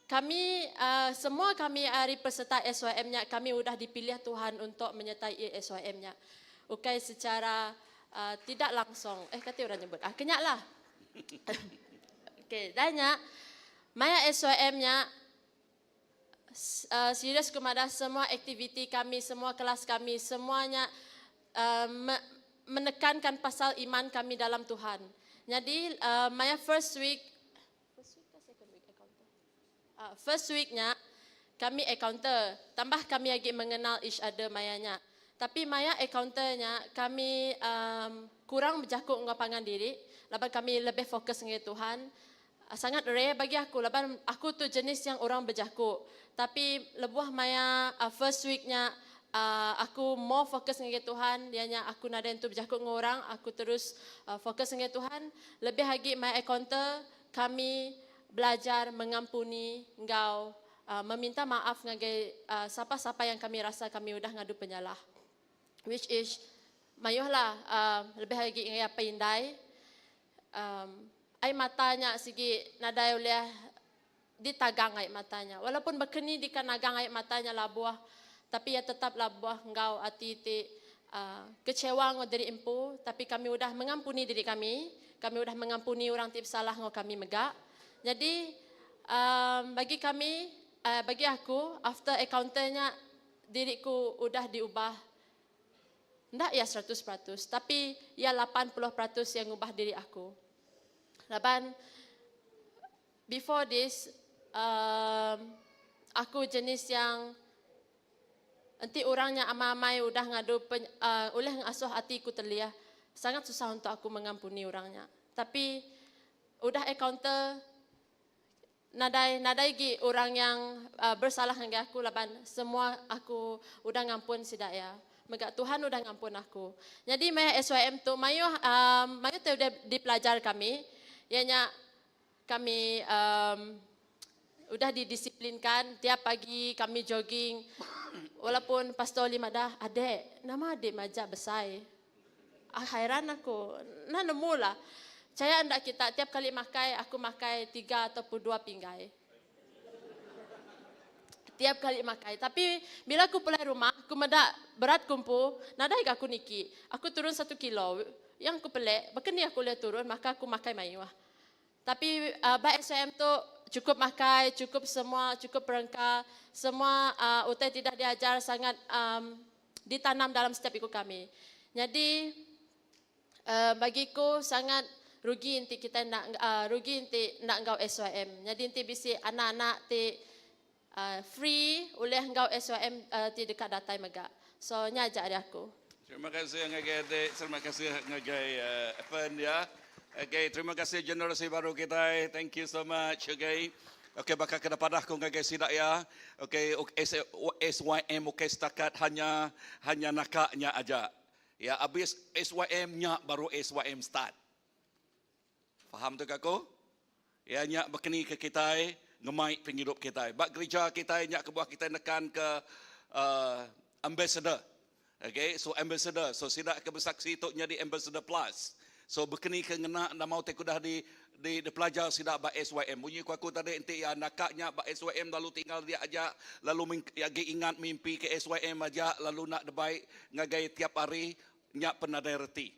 Kami, uh, semua kami hari peserta SYM nya, kami udah dipilih Tuhan untuk menyertai SYM nya. Ukai secara uh, tidak langsung. Eh, kata orang nyebut. Ah, kenyak lah. Okey, dah nya. Maya SYM nya, uh, serius kepada semua aktiviti kami, semua kelas kami, semuanya uh, me menekankan pasal iman kami dalam Tuhan. Jadi, uh, maya first week, first week ke second week encounter? Uh, first weeknya, kami encounter. Tambah kami lagi mengenal each other mayanya. Tapi maya encounternya, kami um, kurang berjakuk dengan pangan diri. Laban kami lebih fokus dengan Tuhan. Uh, sangat rare bagi aku. Laban aku tu jenis yang orang berjakuk. Tapi lebuh maya uh, first weeknya, uh, aku more fokus dengan Tuhan. Dianya aku nada tu berjakuk dengan orang. Aku terus uh, fokus dengan Tuhan. Lebih lagi maya encounter, kami belajar mengampuni engkau uh, meminta maaf ngagai uh, siapa-siapa yang kami rasa kami udah ngadu penyalah. Which is mayuh lah uh, lebih lagi ngai apa indai. Um, ai matanya sigi nadai oleh ditagang ai matanya. Walaupun berkeni di kanagang ai matanya labuah, tapi ya tetap labuah engkau ati ti uh, kecewa ngau diri empu, tapi kami udah mengampuni diri kami, kami udah mengampuni orang ti salah ngau kami megak. Jadi um, bagi kami, uh, bagi aku, after encounternya diriku udah diubah. Ndak ya 100%, tapi ya 80% yang ubah diri aku. Laban before this, um, aku jenis yang nanti orangnya amai-amai udah ngadu pen, uh, oleh ngasuh hatiku terliah, sangat susah untuk aku mengampuni orangnya. Tapi udah encounter nadai nadai gi orang yang uh, bersalah dengan aku laban semua aku udah ngampun sidak ya. Mega Tuhan udah ngampun aku. Jadi maya SYM tu mayu um, mayu tu udah dipelajar kami. Ianya kami um, udah didisiplinkan tiap pagi kami jogging. Walaupun Pastor Lima dah adek, nama adek majak besar. Ah, hairan aku. Nah nemu lah. Saya ndak kita tiap kali makai aku makai tiga ataupun dua pinggai. Tiap kali makai. Tapi bila aku pulang rumah, aku medak berat kumpu, nadai aku niki. Aku turun 1 kilo. Yang aku pelik, bahkan ni aku lihat turun, maka aku makai mayu. Tapi uh, baik SOM tu cukup makai, cukup semua, cukup perengka, semua uh, utai tidak diajar sangat um, ditanam dalam setiap ikut kami. Jadi uh, bagiku sangat rugi inti kita nak uh, rugi inti nak ngau SYM. Jadi inti bisi anak-anak ti uh, free oleh ngau SYM uh, ti dekat datai mega. So nya ajak dari aku. Terima kasih ngagai adik, terima kasih ngagai uh, Evan ya. Okay, terima kasih generasi baru kita. Thank you so much. Okay. Okay, bakal kena padah ku ngagai sidak ya. Okay, SYM okay setakat hanya hanya nakaknya aja. Ya, habis SYM nya baru SYM start. Faham tu kako? Ya, nya berkeni ke kita ngemai penghidup kita. Bak gereja kita nya ke buah kita nekan ke uh, ambassador. Okay, so ambassador. So sidak ke bersaksi tu jadi ambassador plus. So berkeni ke ngena nama mau dah di di, di pelajar sidak bak SYM. Bunyi ku aku tadi enti ya nakaknya bak SYM lalu tinggal dia aja lalu ya ingat mimpi ke SYM aja lalu nak debaik ngagai tiap hari nya penadai reti.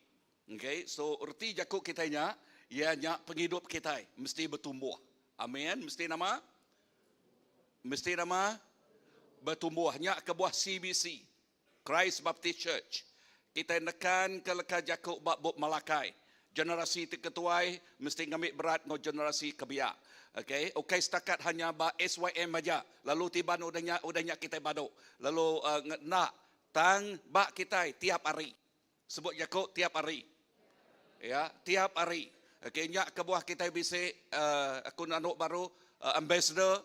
Okay, so reti jaku kita nya ya nya penghidup kita mesti bertumbuh. Amin. Mesti nama? Mesti nama? Betumbuh. Nya kebuah CBC, Christ Baptist Church, kitai nekan ke leka jaku ba bup Malakai. Generasi ti ketuai mesti ngambi berat enggau generasi ke biak. Okay, ukai setakat hanya ba SYM aja lalu tiban udah nya udah nya kitai badu lalu uh, enda tang ba kitai tiap hari. Sebut jaku tiap hari. Ya, tiap hari. Okey, nya kebuah kitai bisi uh, aku nanu baru uh, ambassador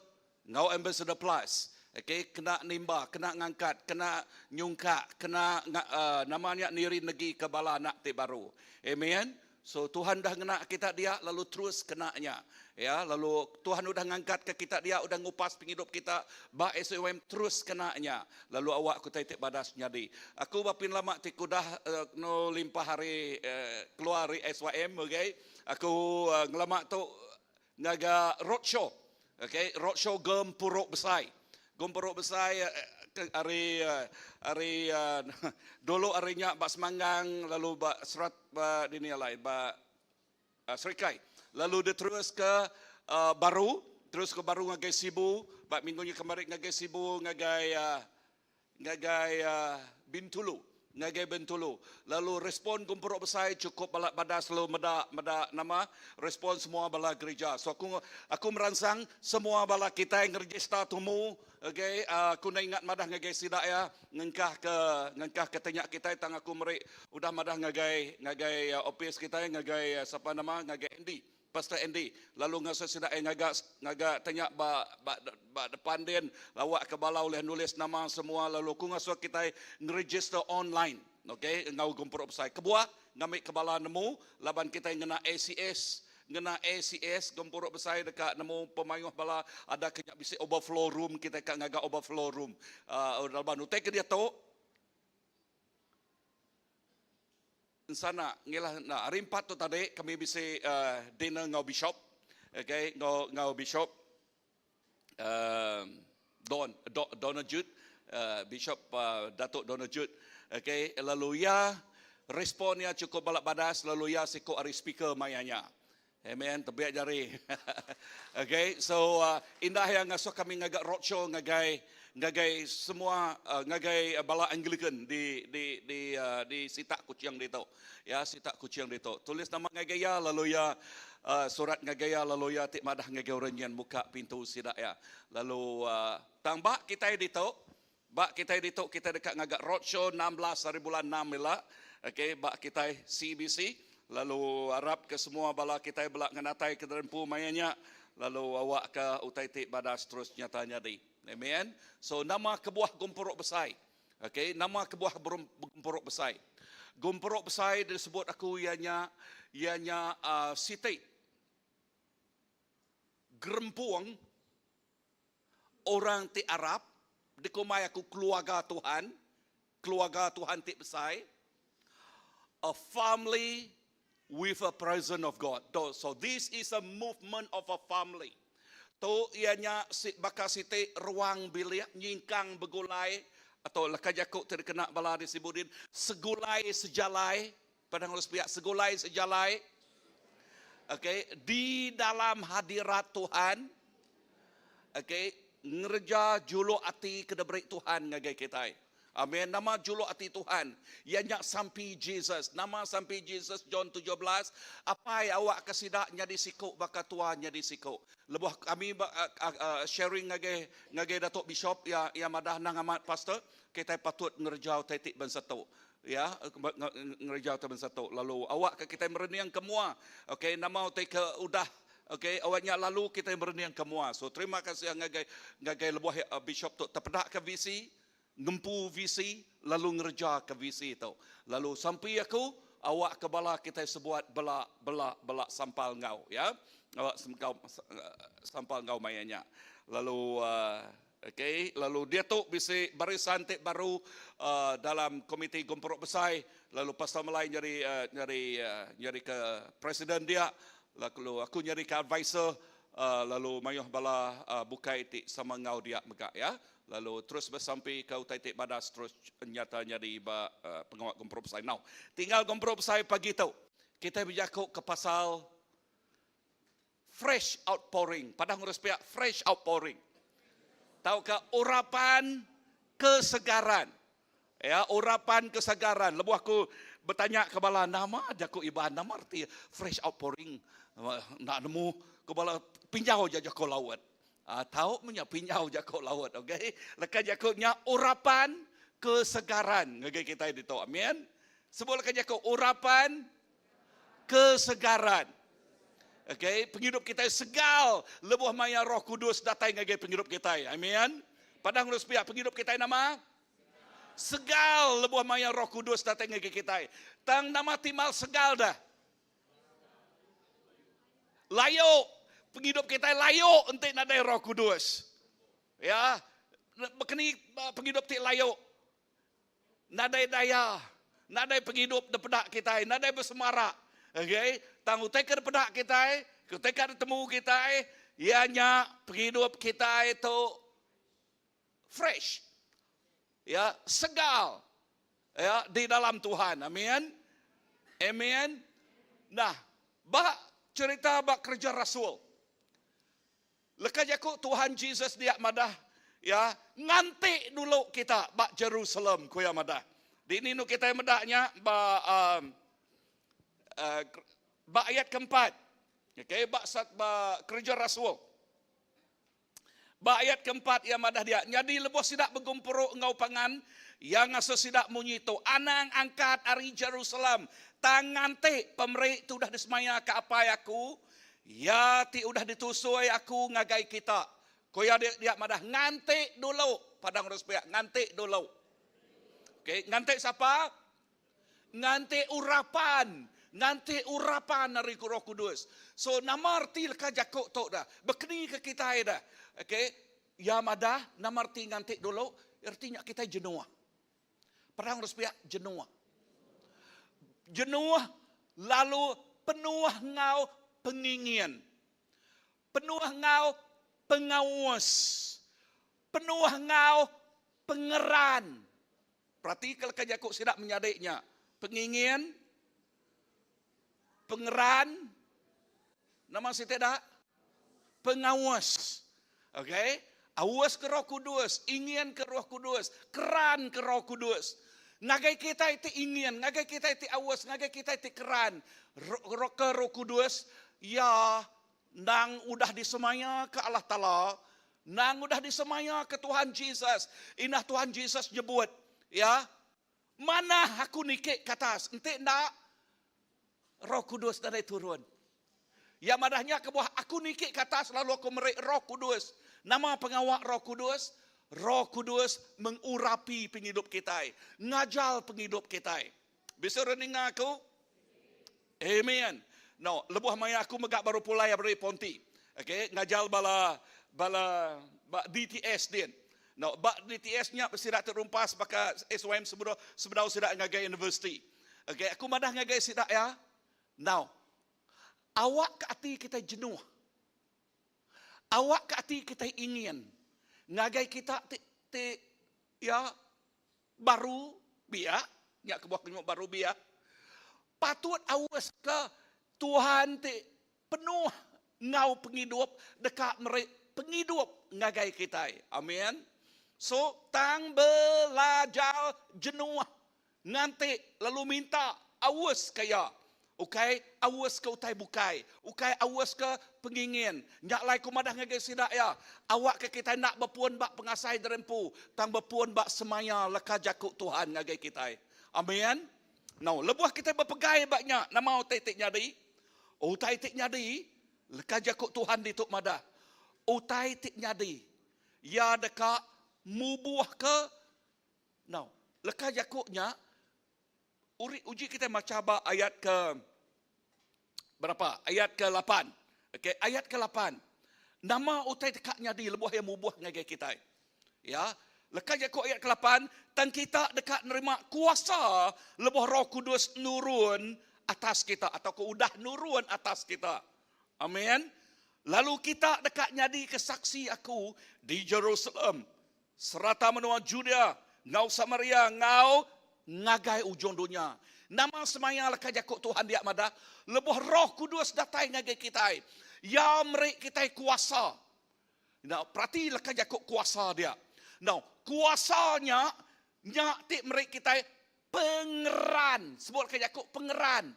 enggau ambassador plus. Okey, kena nimba, kena ngangkat, kena nyungkak, kena uh, nama nya niri negi ke bala anak ti baru. Amen. So Tuhan dah ngena kita dia lalu terus kena nya. Ya, lalu Tuhan udah ngangkat ke kita dia udah ngupas pengidup kita ba SUM terus kena nya. Lalu awak ku tai ti badas nyadi. Aku ba pin lama ti ku dah uh, no limpah hari uh, keluar ari SYM okay. Aku uh, ngelama tu ngaga roadshow. Okay, roadshow gempuruk besai. Gempuruk besai uh, ari uh, ari uh, dulu ari nya ba Semanggang lalu ba serat ba dini alai ba Serikai lalu dia terus ke uh, baru terus ke baru ngagai Sibu ba minggu nya kemari ngagai Sibu ngagai uh, ngagai uh, Bintulu ngagai Bintulu lalu respon gempuru besai cukup bala badas lalu meda meda nama respon semua bala gereja so aku aku meransang semua bala kitai ngerejista tumu okay uh, aku enda ingat madah ngagai sida ya ngengkah ke ngengkah ke tanya kitai tang aku meri udah madah ngagai ngagai opis kitai ngagai sapa nama ngagai Andy Pastor Andy lalu ngasuh sida iya ngaga ngaga tanya ba ba ba depan din lawak ke bala ulih nulis nama semua lalu aku ngasuh kitai ngeregister online okay enggau gempuru besai kebuah ngambi ke bala nemu laban kitai ngena ACS Ngena ACS, gempuru besai deka nemu pemayuh bala ada ke nya bisi overflow room kitai ka ngaga overflow room. Uh, laban utai ke diatu ensana ngilah enda. Hari empat tu tadi kami bisi uh, dinner enggau bishop. Okay, enggau enggau bishop uh, Don Don Donald Jude, uh, Bishop uh, Datuk Donald Jude. Okay, lalu ia respon ia cukup balak badas lalu ia siku ari speaker maya nya. Amen, tebiak jari. okay, so uh, indah yang ngasuh kami ngaga roadshow ngagai ngagai semua uh, ngagai bala Anglican di di di uh, di Sitak Kuching ditu. Ya, Sitak Kuching ditu. Tulis nama ngagai ya lalu ya uh, surat ngagai ya lalu ya ti madah ngagai orang nyen muka pintu sida ya. Lalu uh, tang ba kitai ditu, ba kitai ditu kita deka ngaga roadshow 16 hari bulan 6 ila. Okey, ba kitai CBC lalu arap ke semua bala kitai bela ngenatai ke derempu maya nya lalu awak ke utai ti badas terus nyata nyadi. Amen. So nama kebuah gempuru besai. Okey, nama kebuah gempuru besai? Gempuru besai disebut aku iya nya iya nya uh, siti gerempung orang ti arap dikumbai aku keluarga Tuhan, keluarga Tuhan ti besai, a family with a presence of God. So this is a movement of a family. Tu iya nya baka siti ruang bilik nyingkang begulai atau leka jaku ti dikena bala di Sibu din segulai sejalai padang urus piak segulai sejalai okay di dalam hadirat Tuhan okay ngereja juluk ati ke diberi Tuhan ngagai kitai. Amen. Nama juluk ati Tuhan. Iya nya sampi Jesus. Nama sampi Jesus John 17, Apai awak ke sida nyadi siku baka tua nyadi siku. Lebuh kami sharing ngagai ngagai Datuk Bishop iya iya madah nang amat pastor, kitai patut ngereja utai ti bansa tu. Ya, ngereja utai bansa tu. Lalu awak ke kitai merening ke mua. Okey, nama utai ke udah Okey, awak nya lalu kitai merening ke mua. So terima kasih ngagai ngagai lebuh bishop tu tepeda ke visi ngempu visi lalu ngereja ke visi tu. Lalu sampi aku awak ke bala kitai sebuat bela bela bela sampal enggau ya. Awak semgau sampal enggau maya nya. Lalu uh, okey, lalu diatu bisi barisan ti baru uh, dalam komiti gempuru besai lalu Pastor Melai nyadi uh, nyadi uh, nyadi ke presiden dia lalu aku nyadi ke advisor uh, lalu mayuh bala uh, bukai ti sama enggau dia mega ya. Lalu terus besampi ke utai ti badas terus nyata nyadi ba uh, pengawa gempuru besai. Now, tinggal gempuru besai pagi tu. Kitai bejaku ke pasal fresh outpouring. Padah ngurus pihak fresh outpouring. Tauka urapan kesegaran. Ya, urapan kesegaran. Lebuh aku betanya ke bala nama jaku Iban, nama reti fresh outpouring. Enda nemu ke bala pinjau aja jaku laut. Ah, tau menya pinjau jaku laut, okey. Leka jaku nya urapan kesegaran ngagai kitai ditu. Amin. Sebut leka jaku urapan kesegaran. Okey, pengidup kitai segal lebuh maya Roh Kudus datai ngagai pengidup kitai. Amin. Padah ngurus pia pengidup kitai nama? Segal lebuh maya Roh Kudus datai ngagai kitai. Tang nama timal segal dah? Layu. Pengidup kitai layu enti nadai Roh Kudus. Ya, bekeni pengidup ti layu. Nadai daya, nadai pengidup dipeda kitai, nadai besemara. Okay? Tang utai ke dipeda kitai, utai ke ditemu kitai, iya nya pengidup kitai tu fresh. Ya, segal. Ya, di dalam Tuhan. Amin. Amen. Nah, ba cerita ba kerja rasul. Leka jaku Tuhan Jesus dia madah, ya, nganti dulu kita ba Jerusalem, ku iya madah. Dini nu kitai meda nya ba um, uh, ba ayat keempat. Okey, ba ba kerja rasul. Ba ayat keempat iya madah dia, nyadi lebuh sida begempuru enggau pangan, iya ngasuh sida munyi tu, anang angkat ari Jerusalem, tang nganti pemeri ti udah disemaya ke Apai aku, Iya ti udah ditusui aku ngagai kita. Ku iya dia, dia madah nganti dulu. Padang urang sepiak, nganti dulu. Okey, nganti sapa? Nganti urapan. Nganti urapan ari Roh Kudus. So nama reti leka jaku tu dah? Bekeni ke kitai dah. Okey, iya madah nama reti nganti dulu? Reti nya kitai jenuh. Perang urang sepiak jenuh. Jenuh lalu penuh enggau pengingin. Penuh enggau pengaus. Penuh enggau pengeran. Peratika leka jaku sida menyadi nya. Pengingin, pengeran, nama siti da? Pengaus. Okey, aus ke Roh Kudus, ingin ke Roh Kudus, keran ke Roh Kudus. Ngagai kitai ti ingin, ngagai kitai ti aus, ngagai kitai ti keran ke Roh Kudus, iya endang udah disemaya ke Allah Taala, endang udah disemaya ke Tuhan Jesus. Indah Tuhan Jesus nyebut, ya, manah aku niki ke atas, enti enda Roh Kudus nadai turun. Iya madah nya kebuah aku niki ke atas lalu aku meri Roh Kudus. Nama pengawa Roh Kudus? Roh Kudus mengurapi pengidup kitai, ngajal pengidup kitai. Bisi orang ninga aku? Amen. No, lebuh maya aku mega baru pulai ari Ponti. Okay, ngajal bala bala ba DTS din. No, ba DTS nya sida ti rumpas baka SYM sebedau sebedau sida ngagai universiti. Okay, aku madah ngagai sida ya. Now, awak ke ati kitai jenuh. Awak ke ati kitai ingin ngagai kita ti ti ya baru biak, nya kebuah aku nyebut baru biak. Patut aus ke Tuhan ti penuh enggau pengidup deka meri pengidup ngagai kitai. Amin. So, tang belajar jenuh Nganti lalu minta aus ke iya. Ukai aus ke utai bukai. Ukai aus ke pengingin. Nya alai ku madah ngagai sida iya, awakka kitai enda bepun ba pengasai diri empu, tang bepun ba semaya leka jaku Tuhan ngagai kitai. Amin. Now, lebuh kitai bepegai ba nya, nama utai ti nyadi? Utai ti nyadi, leka jaku Tuhan ditu madah, utai ti nyadi, iya deka mubuhka Now, leka jaku nya uri uji kitai macha ba ayat ke berapa? Ayat ke lapan. Okey, ayat ke lapan. Nama utai deka nyadi lebuh iya mubuh ngagai kitai? Ya, leka jaku ayat ke lapan, tang kita deka nerima kuasa lebuh Roh Kudus nurun atas kita atau ke udah nurun atas kita. Amin. Lalu kita deka nyadi ke saksi aku di Jerusalem, Serata menua Judea enggau Samaria enggau ngagai ujung dunya. Nama semaya leka jaku Tuhan dia madah, lebuh Roh Kudus datai ngagai kitai, Iya meri kitai kuasa. Now, perati leka jaku kuasa dia. Now, kuasa nya, nya ti meri kitai pengeran. Sebut leka jaku pengeran.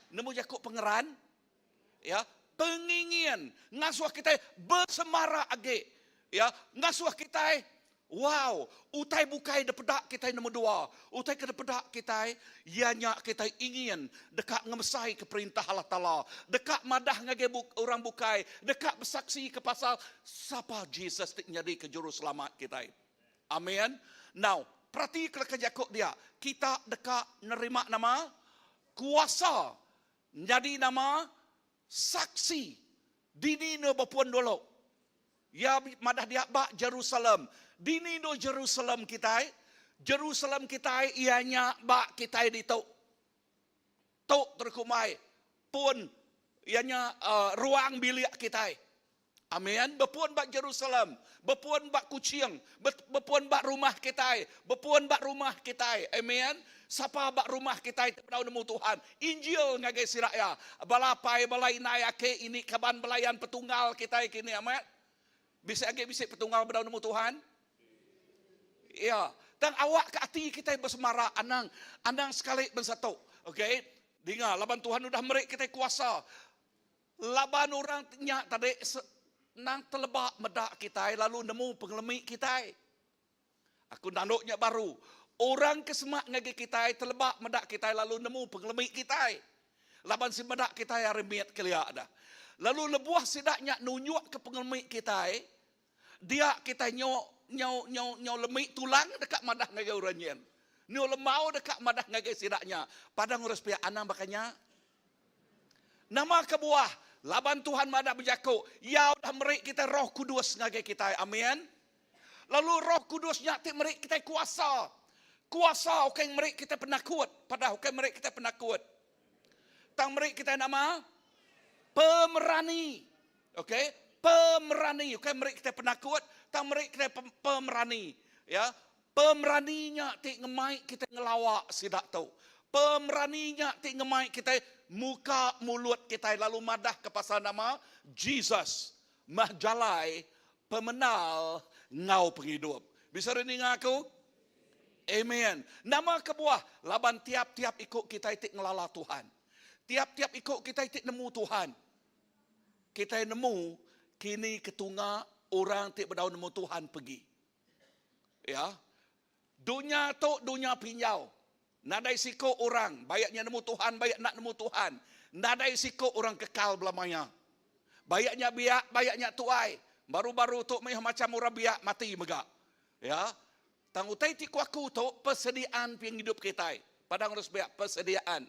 Nemu jaku pengeran? Ya, pengingin ngasuh kitai besemara agi. Ya, ngasuh kitai wow, utai bukai dipeda kitai nombor dua. Utai ke dipeda kitai iya nya kitai ingin deka ngemesai ke perintah Allah Taala, deka madah ngagai orang bukai, deka besaksi ke pasal sapa Jesus ti nyadika juruselamat kitai. Amen. Now, perati ke leka jaku dia, kita deka nerima nama? Kuasa Nyadi nama saksi dini endur bepun dulu. Iya madah dia ba Jerusalem. Dini endur Jerusalem kitai? Jerusalem kitai iya nya ba kitai ditu. Tu terekumbai pun iya nya ruang bilik kitai. Amen. Bepun ba Jerusalem, bepun ba Kuching, bepun ba rumah kitai, bepun ba rumah kitai. Amen. Sapa ba rumah kitai ti bedau nemu Tuhan, Injil ngagai sida iya. Bala apai, bala indai, aki, ini, kaban belayan, petunggal kitai kini. Amen. Bisi agi bisi petunggal bedau nemu Tuhan? Iya. Tang awak ke ati kitai besemara anang anang sekali bansa tu. Okey. Dinga laban Tuhan udah meri kitai kuasa. Laban orang nya tadi senang teleba meda kitai lalu nemu pengelemi kitai. Aku nandu nya baru. Orang ke semak ngagai kitai teleba meda kitai lalu nemu pengelemi kitai. Laban si meda kitai ari mit kelia dah. Lalu lebuh sida nya nunjukka pengelemi kitai, dia kitai nyu nyu nyu nyu lemi tulang deka madah ngagai orang nyin. Nyu lembau deka madah ngagai sida nya. Padang urus pia anang baka nya. Nama kebuah? Laban Tuhan madah bejaku, Iya udah meri kitai Roh Kudus ngagai kitai. Amin. Lalu Roh Kudus nya ti meri kitai kuasa. Kuasa ukai meri kitai penakut. Padah ukai meri kitai penakut. Tang meri kitai nama? Pemerani. Okey, pemerani ukai meri kitai penakut, tang meri kitai pemerani. Ya, Pemerani nya ti ngemai kitai ngelawa sida tu. Pemerani nya ti ngemai kitai muka mulut kitai lalu madahka pasal nama Jesus meh jalai pemenal enggau pengidup. Bisa ri ninga aku? Amen. Nama kebuah? Laban tiap-tiap iku kitai ti ngelala Tuhan. Tiap-tiap iku kitai ti nemu Tuhan. Kitai nemu kini ketunga orang ti bedau nemu Tuhan pegi. Ya. Dunya tu dunya pinjau. Nadai siku orang, baik nya nemu Tuhan, baik enda nemu Tuhan. Nadai siku orang kekal bela maya. Baik nya biak, baik nya tuai. Baru-baru tu mayuh macham orang biak mati mega. Ya. Tang utai ti ku aku tu persediaan pengidup kitai. Padang urus biak persediaan.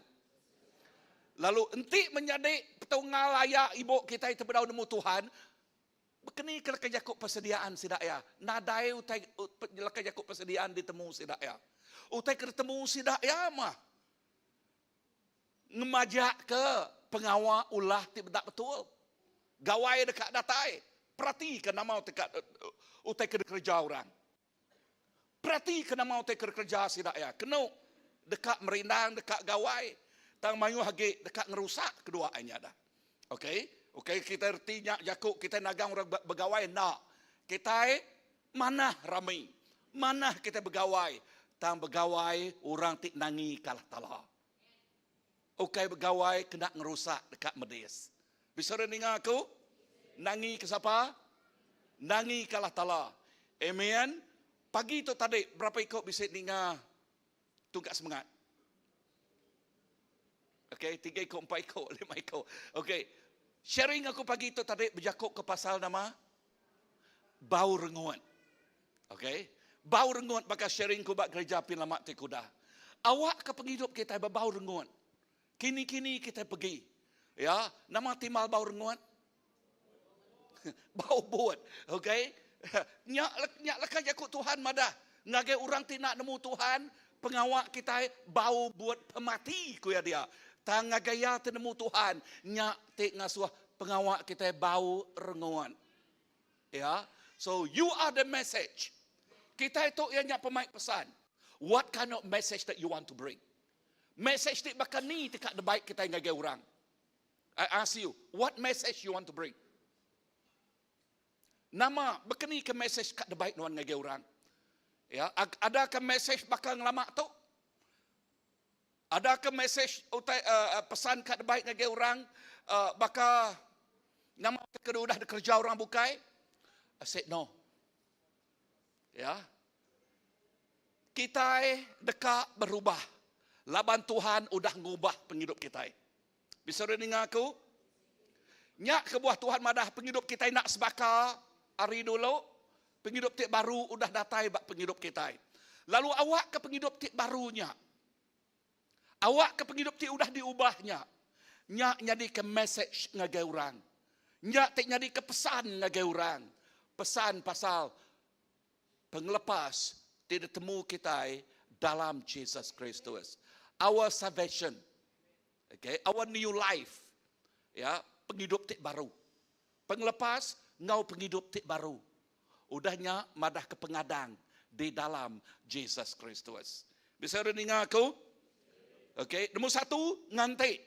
Lalu enti menyadi petunggal aya ibu kitai ti bedau nemu Tuhan, Bekeni ke leka jaku persediaan sida iya? Nadai utai leka jaku persediaan ditemu sida iya. Utai ke ditemu sida iya mah ngemajakka pengawa ulah ti enda betul. Gawai deka datai, peratika nama utai ka utai ke dikereja orang. Peratika nama utai ke dikereja sida iya. Kenu deka merindang, deka gawai, tang mayuh agi deka ngerusak kedua ai nya dah. Okey, okey kitai reti nya jaku kitai nagang orang begawai enda. Kitai manah rami, manah kitai begawai, tang begawai orang ti nangi ka Allah Taala. Ukai begawai kena ngerusak deka medis. Bisa orang ninga aku? Nangi ke sapa? Nangi ke Allah Taala. Amen. Pagi tu tadi berapa iko bisi ninga tungkat semengat? Okey, tiga iko, empat iko, lima iko. Okey. Sharing aku pagi tu tadi bejaku ke pasal nama bau rengut. Okey. Bau rengut baka sharing ku ba gereja pin lama ti ku udah. Awak ke pengidup kitai bebau rengut. Kini-kini kitai pegi. Ya, nama timbal bau rengut? Bau but. Okey. Nya nya leka jaku Tuhan madah ngagai orang ti enda nemu Tuhan, pengawa kitai bau but pemati ku iya dia. Tang ngagai iya ti nemu Tuhan, nya ti ngasuh pengawa kitai bau rengut. Ya. So you are the message. Kitai tu iya nya pemai pesan. What kind of message that you want to bring? Message ti baka ni ti ka dibai kitai ngagai orang? I ask you, what message you want to bring? Nama bekeni ke mesej ka debai nuan ngagai orang? Ya, ada ke mesej baka ngelama tu? Ada ke mesej utai uh, pesan ka debai ngagai orang uh, baka nama ke udah dikerja orang bukai? I said no. Ya. Kitai deka berubah laban Tuhan udah ngubah pengidup kitai. Bisa udah ninga aku? Nya kebuah Tuhan madah pengidup kitai nak sebaka ari dulu, pengidup ti baru udah datai ba pengidup kitai. Lalu awak ke pengidup ti baru nya, awak ke pengidup ti udah diubah nya, nya nyadika message ngagai orang. Nya ti nyadika pesan ngagai orang. Pesan pasal Pengelepas ti ditemu kitai dalam Jesus Kristus. Our salvation. Okay, our new life. Ya, pengidup ti baru. Pengelepas enggau pengidup ti baru. Udah nya madah ke pengadang di dalam Jesus Kristus. Bisa udah ninga aku? Okay, nombor satu, nganti.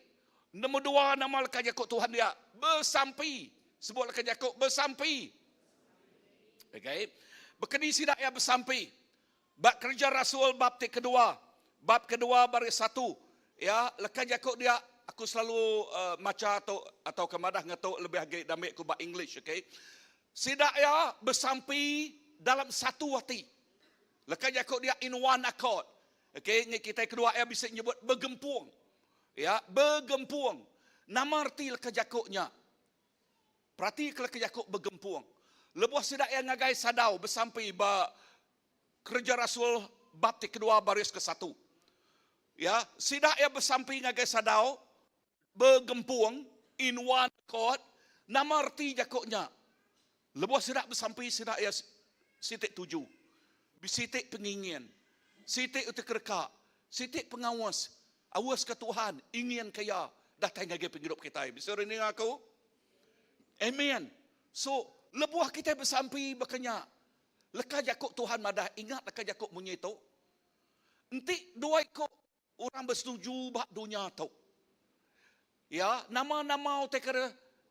Nombor dua, nama leka jaku Tuhan dia, besampi. Sebut leka jaku, besampi. Okay. Bekeni sida iya besampi. Ba kerja rasul bab ti kedua. Bab kedua baris satu. Ya, leka jaku dia aku selalu uh, macha tu atau ke madah ngetu lebih agi damik ku ba English, okay. Sida iya besampi dalam satu ati. Leka jaku dia in one accord. Okay, ngi kitai kedua iya bisi nyebut begempung. Ya, begempung. Nama reti leka jaku nya? Peratika leka jaku begempung. Lebuh sida iya ngagai sadau besampi ba Kereja Rasul bab ti kedua baris kesatu. Ya, sida iya besampi ngagai sadau begempung in one accord. Nama reti jaku nya? Lebuh sida besampi sida iya siti tuju, siti pengingin, siti utai kereka, siti pengawas Aus ke Tuhan, ingin ke Iya datai ngagai pengidup kitai. Bisi orang ninga aku? Amen. So, lebuh kitai besampi baka nya, leka jaku Tuhan madah, ingat leka jaku munyi tu, enti dua iku orang besetuju ba dunya tu, ya, nama-nama utai ke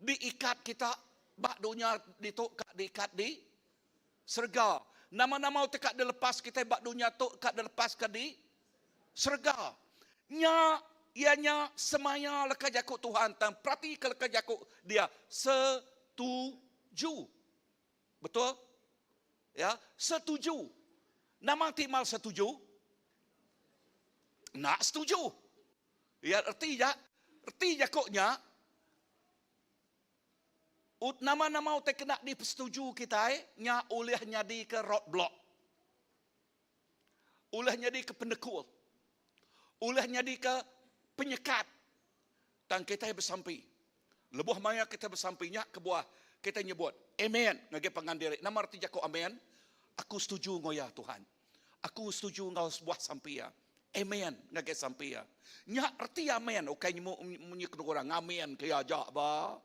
diikat kita ba dunya ditu ka diikat di Serega. Nama-nama utai ka dilepas kitai ba dunya tu ka dilepaska di serega. Nya iya nya semaya leka jaku Tuhan tang peratika leka jaku dia setuju. Betul? Ya, setuju. Nama ti mal setuju? Enda setuju. Ya reti ja, reti jaku nya Ut nama-nama utai kena dipesetuju kitai nya ulih nyadika roadblock. Ulih nyadika penekul. Ulih nyadika penyekat. Tang kitai besampi. Lebuh maya kitai besampi nya kebuah kitai nyebut amen ngagai pangan diri. Nama reti jaku amen? Aku setuju enggau iya Tuhan. Aku setuju enggau sebuah sampi iya. Amen ngagai sampi iya. Nya reti amen ukai nyemu munyi kenu orang ngamin ke iya aja ba.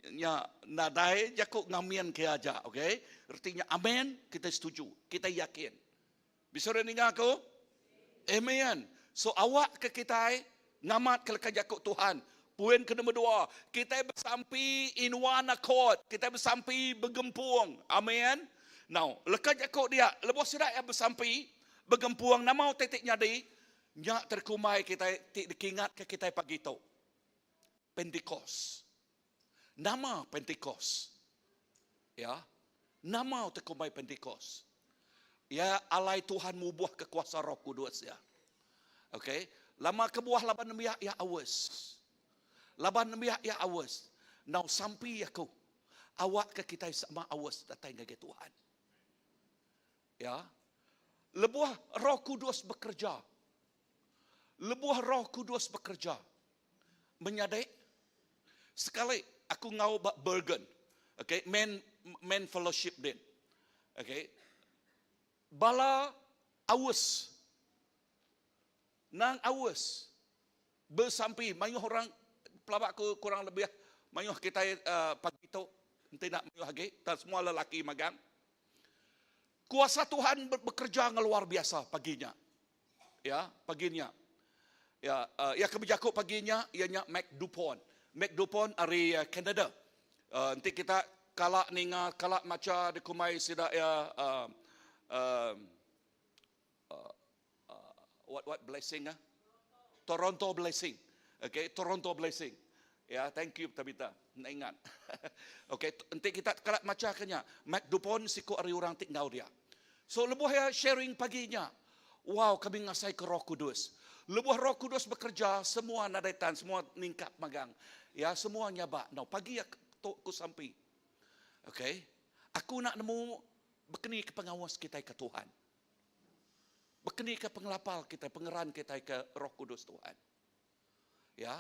Nya nadai jaku ngamin ke iya aja okay. Reti nya amen kitai setuju, kitai yakin. Bisi orang ninga aku? Amen. So awak ke kitai ngamat ke leka jaku Tuhan. Poin ke nombor dua, kitai besampi in one accord. Kitai besampi begempung. Amen. Now, leka jaku dia, lebuh sida iya besampi, begempung, nama utai ti nyadi? Nya terkumbai kitai ti dikingatka kitai pagi tu. Pentikos. Nama Pentikos? Ya. Nama utai kumbai Pentikos? Ya alai Tuhan mubuhka kuasa Roh Kudus iya. Okey, lama kebuah laban nembiak iya aus. Laban nembiak iya aus. Enggau sampi aku, awakka kitai sama aus datai ngagai Tuhan. Ya. Lebuh Roh Kudus bekereja. Lebuh Roh Kudus bekereja. Menyadi sekali aku enggau ba Bergen. Okey, men men fellowship din. Okey. Bala aus nang aus besampi mayuh orang pelaba aku kurang lebih mayuh kitai uh, pagi tu enti nak mayuh agi tang semua lelaki magang. Kuasa Tuhan bekerja dengan luar biasa pagi nya. Ya, pagi nya. Ya, uh, ya ke bejaku pagi nya iya nya Mac Dupont. Mac Dupont ari uh, Canada. Uh, enti kita. kala ninga kala macha dikumbai sida iya uh, uh, uh, what what blessing ah? Toronto blessing. Okay, Toronto blessing. Ya, thank you Tabitha. Enda ingat. okay, enti kita kala macha ke nya, Mac Dupont siku ari orang ti enggau dia. So lebuh iya sharing pagi nya, wow kami ngasai ke Roh Kudus. Lebuh Roh Kudus bekerja, semua nadai tan, semua ningkap magang. Ya, semua nyabak. No, pagi tu ku sampi. Okay. Aku nak nemu bekeni ke pengawas kitai ke Tuhan. Bekeni ke pengelapal kitai, pengeran kitai ke Roh Kudus Tuhan. Ya,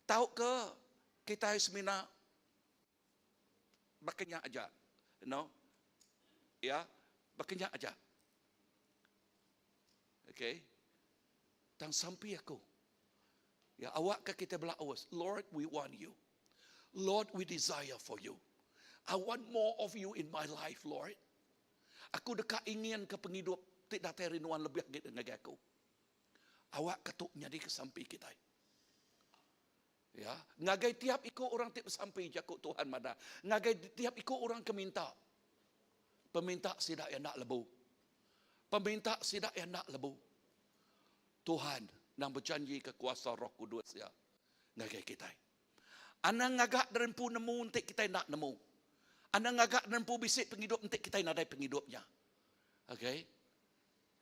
tau ke kitai semina Baka nya aja. No. Ya, baka nya aja. Okay. Tang sampi aku. Ya, awak ke kita belaus. Lord, we want you. Lord, we desire for you. I want more of you in my life, Lord. Aku deka ingin ke pengidup ti datai ari nuan lebih agi ngagai aku. Awak ke tu nyadi ke sampi kita. Ya, ngagai tiap iku orang ti besampi jaku Tuhan madah, ngagai tiap iku orang ke minta. Peminta sida iya enda lebu. Peminta sida iya enda lebu. Tuhan nang bejanji ke kuasa Roh Kudus iya ngagai kitai. Anang ngaga diri empu nemu enti kitai enda nemu. Anang ngaga diri empu bisi pengidup enti kitai nadai pengidup nya. Okay?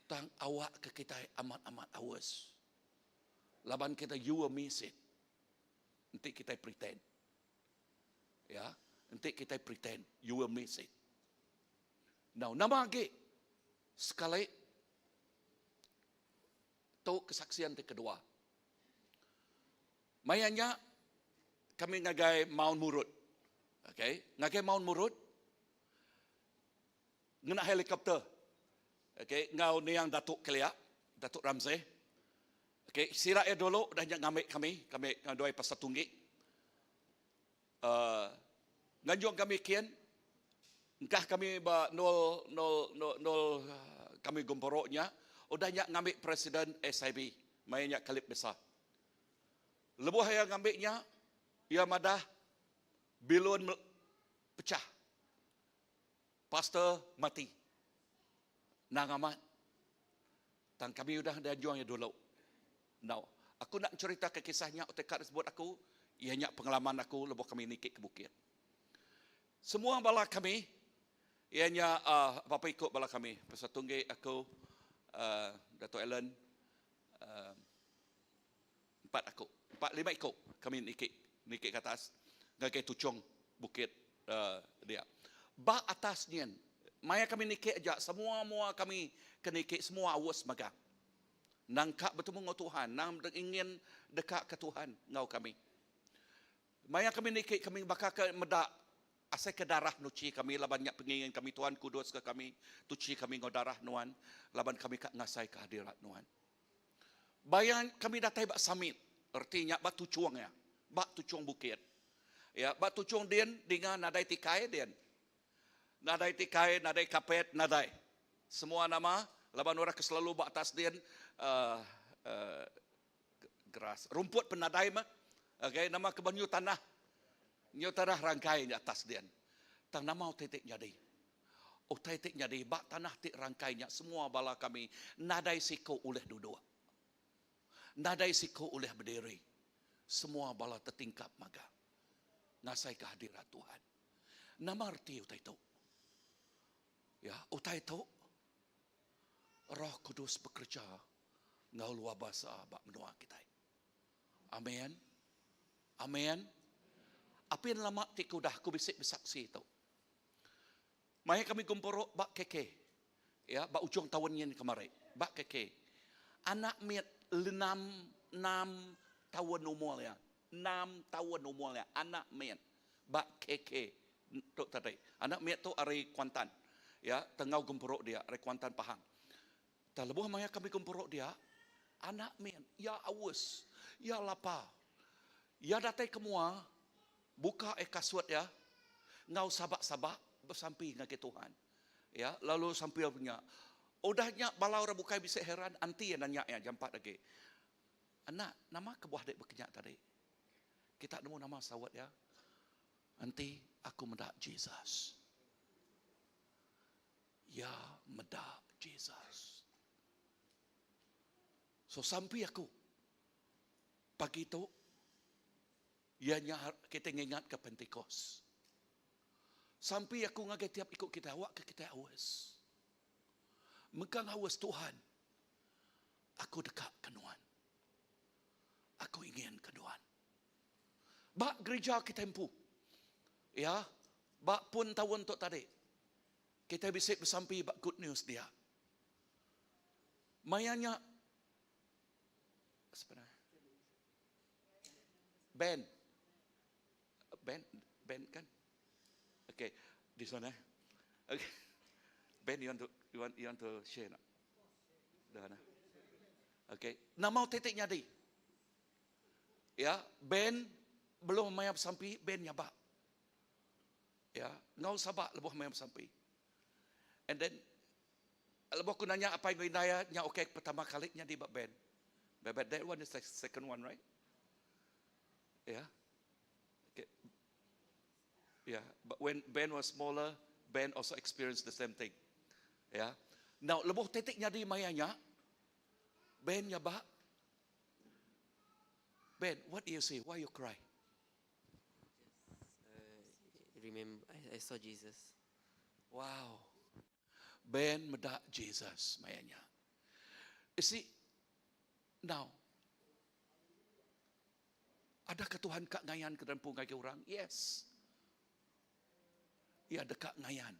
Tang awak ke kitai amat-amat aus. Laban kita you will miss it. Enti kitai pretend. Ya, enti kitai pretend, you will miss it. Now, nama agi? Sekali tu kesaksian ti kedua. Maya nya kami ngagai Mount Murud. Okay, ngagai Mount Murud ngena helikopter. Okay, enggau niang Datuk kelia, Datuk Ramsay. Okay, sida iya dulu udah nya ngambi kami, kami ngaduai pasal tunggi. Uh, nganjung kami kian, engkah kami ba nol nol nol nol kami gempuru nya, udah nya ngambi Presiden SIB, maya nya Khalid Besar. Lebuh iya ngambi nya, iya madah bilun pecah. Pastor mati. Nang amat. Tang kami udah dianjung iya dulu. Now, aku nak cerita ke kisah nya utai ka disebut aku, iya nya pengalaman aku lebuh kami niki ke bukit. Semua bala kami, iya nya uh, berapa iku bala kami, Pastor Tunggi, aku, uh, Dato Allen, uh, empat aku, empat lima iku kami niki niki ke atas ngagai tuchung bukit uh, dia. Ba atas nyin, maya kami niki aja semua mua kami ke niki semua aus mega. Nang ka betemu enggau Tuhan, nang ingin deka ke Tuhan enggau kami. Maya kami niki kami baka ke meda asai ke darah nuchi kami laban nya pengingin kami Tuhan kudus ke kami, tuchi kami enggau darah nuan laban kami ka ngasai kehadirat nuan. Baya kami datai ba summit, reti nya ba tuchung iya, ba tuchung bukit. Ya, ba tuchung din dinga nadai tikai din. Nadai tikai, nadai kapet, nadai. Semua nama laban orang ke selalu ba atas din uh, uh, grass. Rumput pun nadai mah. Okay, nama ke nyu tanah. Nyu tanah rangkai di atas din. Tang nama utai ti nyadi. Utai ti nyadi ba tanah ti rangkai nya semua bala kami nadai siku ulih duduk. Nadai siku ulih berdiri. Semua bala tertingkap magang. Ngasai kehadirat Tuhan. Nama erti utai tu? Ya, utai tu Roh Kudus bekerja enggau luar biasa ba menua kita. Amin. Amin. Apin lama ti ke udah aku bisi besaksi tu. Maya kami gempuru ba KK. Ya, ba ujung taun nyin kemari, ba KK. Anak mit lenam enam taun umur iya. Enam taun umur iya, anak mit ba KK tu tadi. Anak mit tu ari Kuantan. Ya, tenggau gempuru dia ari Kuantan Pahang. Tang lebuh maya kami gempuru dia, anak mit iya aus, iya lapar. Iya datai ke mua, buka eh kasut iya, enggau sabak-sabak besampi ngagai Tuhan. Ya, lalu sampi nya. Udah nya bala orang bukai bisi heran, anti iya nanya iya jampat agi. Anak, nama kebuah dek bekenya tadi? Kita nemu nama saut iya. Enti aku meda Jesus. Iya meda Jesus. So sampi aku pagi tu iya nya kita ngingatka Pentikos. Sampi aku ngagai tiap iku kita awakka kita aus. Mengkang aus Tuhan, aku deka ke nuan. Aku ingin ke nuan. Ba gerija kitai empu, ya, ba pun taun tu tadi, kitai bisi besampi ba Good News dia. Maya nya, sebenarnya, Ben, Ben, Ben kan? Okay, this one eh. Okay. Ben, you want to you want you want to share not? Dah nah. Okay. Nama titik nyadi. Ya, Ben belum maya besampi, Ben nyabak. Ya, ngau sabak lebuh maya besampi. And then lebuh aku nanya apai enggau indai iya, nya okay pertama kali nyadi ba Ben. But, but that one is the second one, right? Yeah. Okay. Yeah, but when Ben was smaller, Ben also experienced the same thing. Yeah. Now, lebuh titik nyadi maya nya, Ben nyabak. Ben, what do you see? Why you cry? Uh, remember, I, I saw Jesus. Wow. Ben meda Jesus maya nya. You see, now, adakah Tuhan ka ngayan ke dempu ngagai orang? Yes. Iya deka ngayan.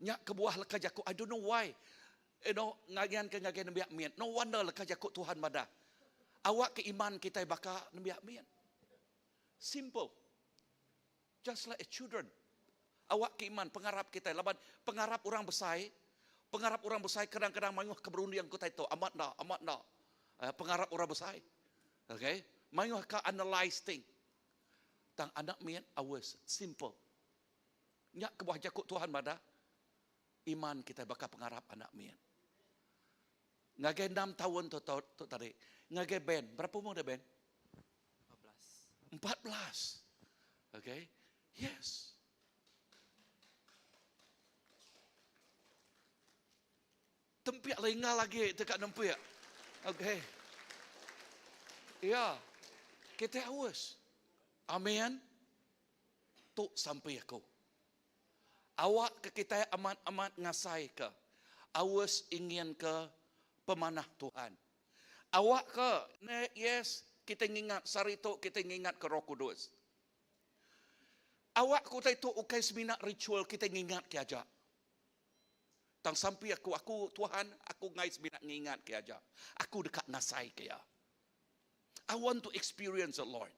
Nya kebuah leka jaku, I don't know why. You know, ngayan ke ngagai nembiak mit. No wonder leka jaku Tuhan madah. Awak ke iman kitai baka nembiak mit. Simple. Just like a children. Awak ke iman pengarap kitai laban pengarap orang besai, pengarap orang besai kadang-kadang mayuh ke berunding ku tai tu amat enda, amat enda. Eh, pengarap orang besai. Okay? Mayuh ka analyze thing. Tang anak mit ours simple. Nya kebuah jaku Tuhan madah iman kitai baka pengarap anak mit. Ngagai enam taun tu, tu, tu tadi, ngagai Ben, berapa umur dia Ben? 14. 14. Okay? Yes. Tempiak lingal lagi dekat nempiak. Okay. Ya. Kita aus. Amin. Tu sampai aku. Awak ke kita amat-amat ngasai ke. Aus ingin ke pemanah Tuhan. Awak ke, ne, yes, kita ngingat sehari tu kita ngingat ke Roh Kudus. Awak ku tu ukai semina ritual kita ngingat ke aja. Tang sampi aku, aku Tuhan, aku ngai semina ngingat ke aja. Aku deka ngasai ke ya. I want to experience the Lord.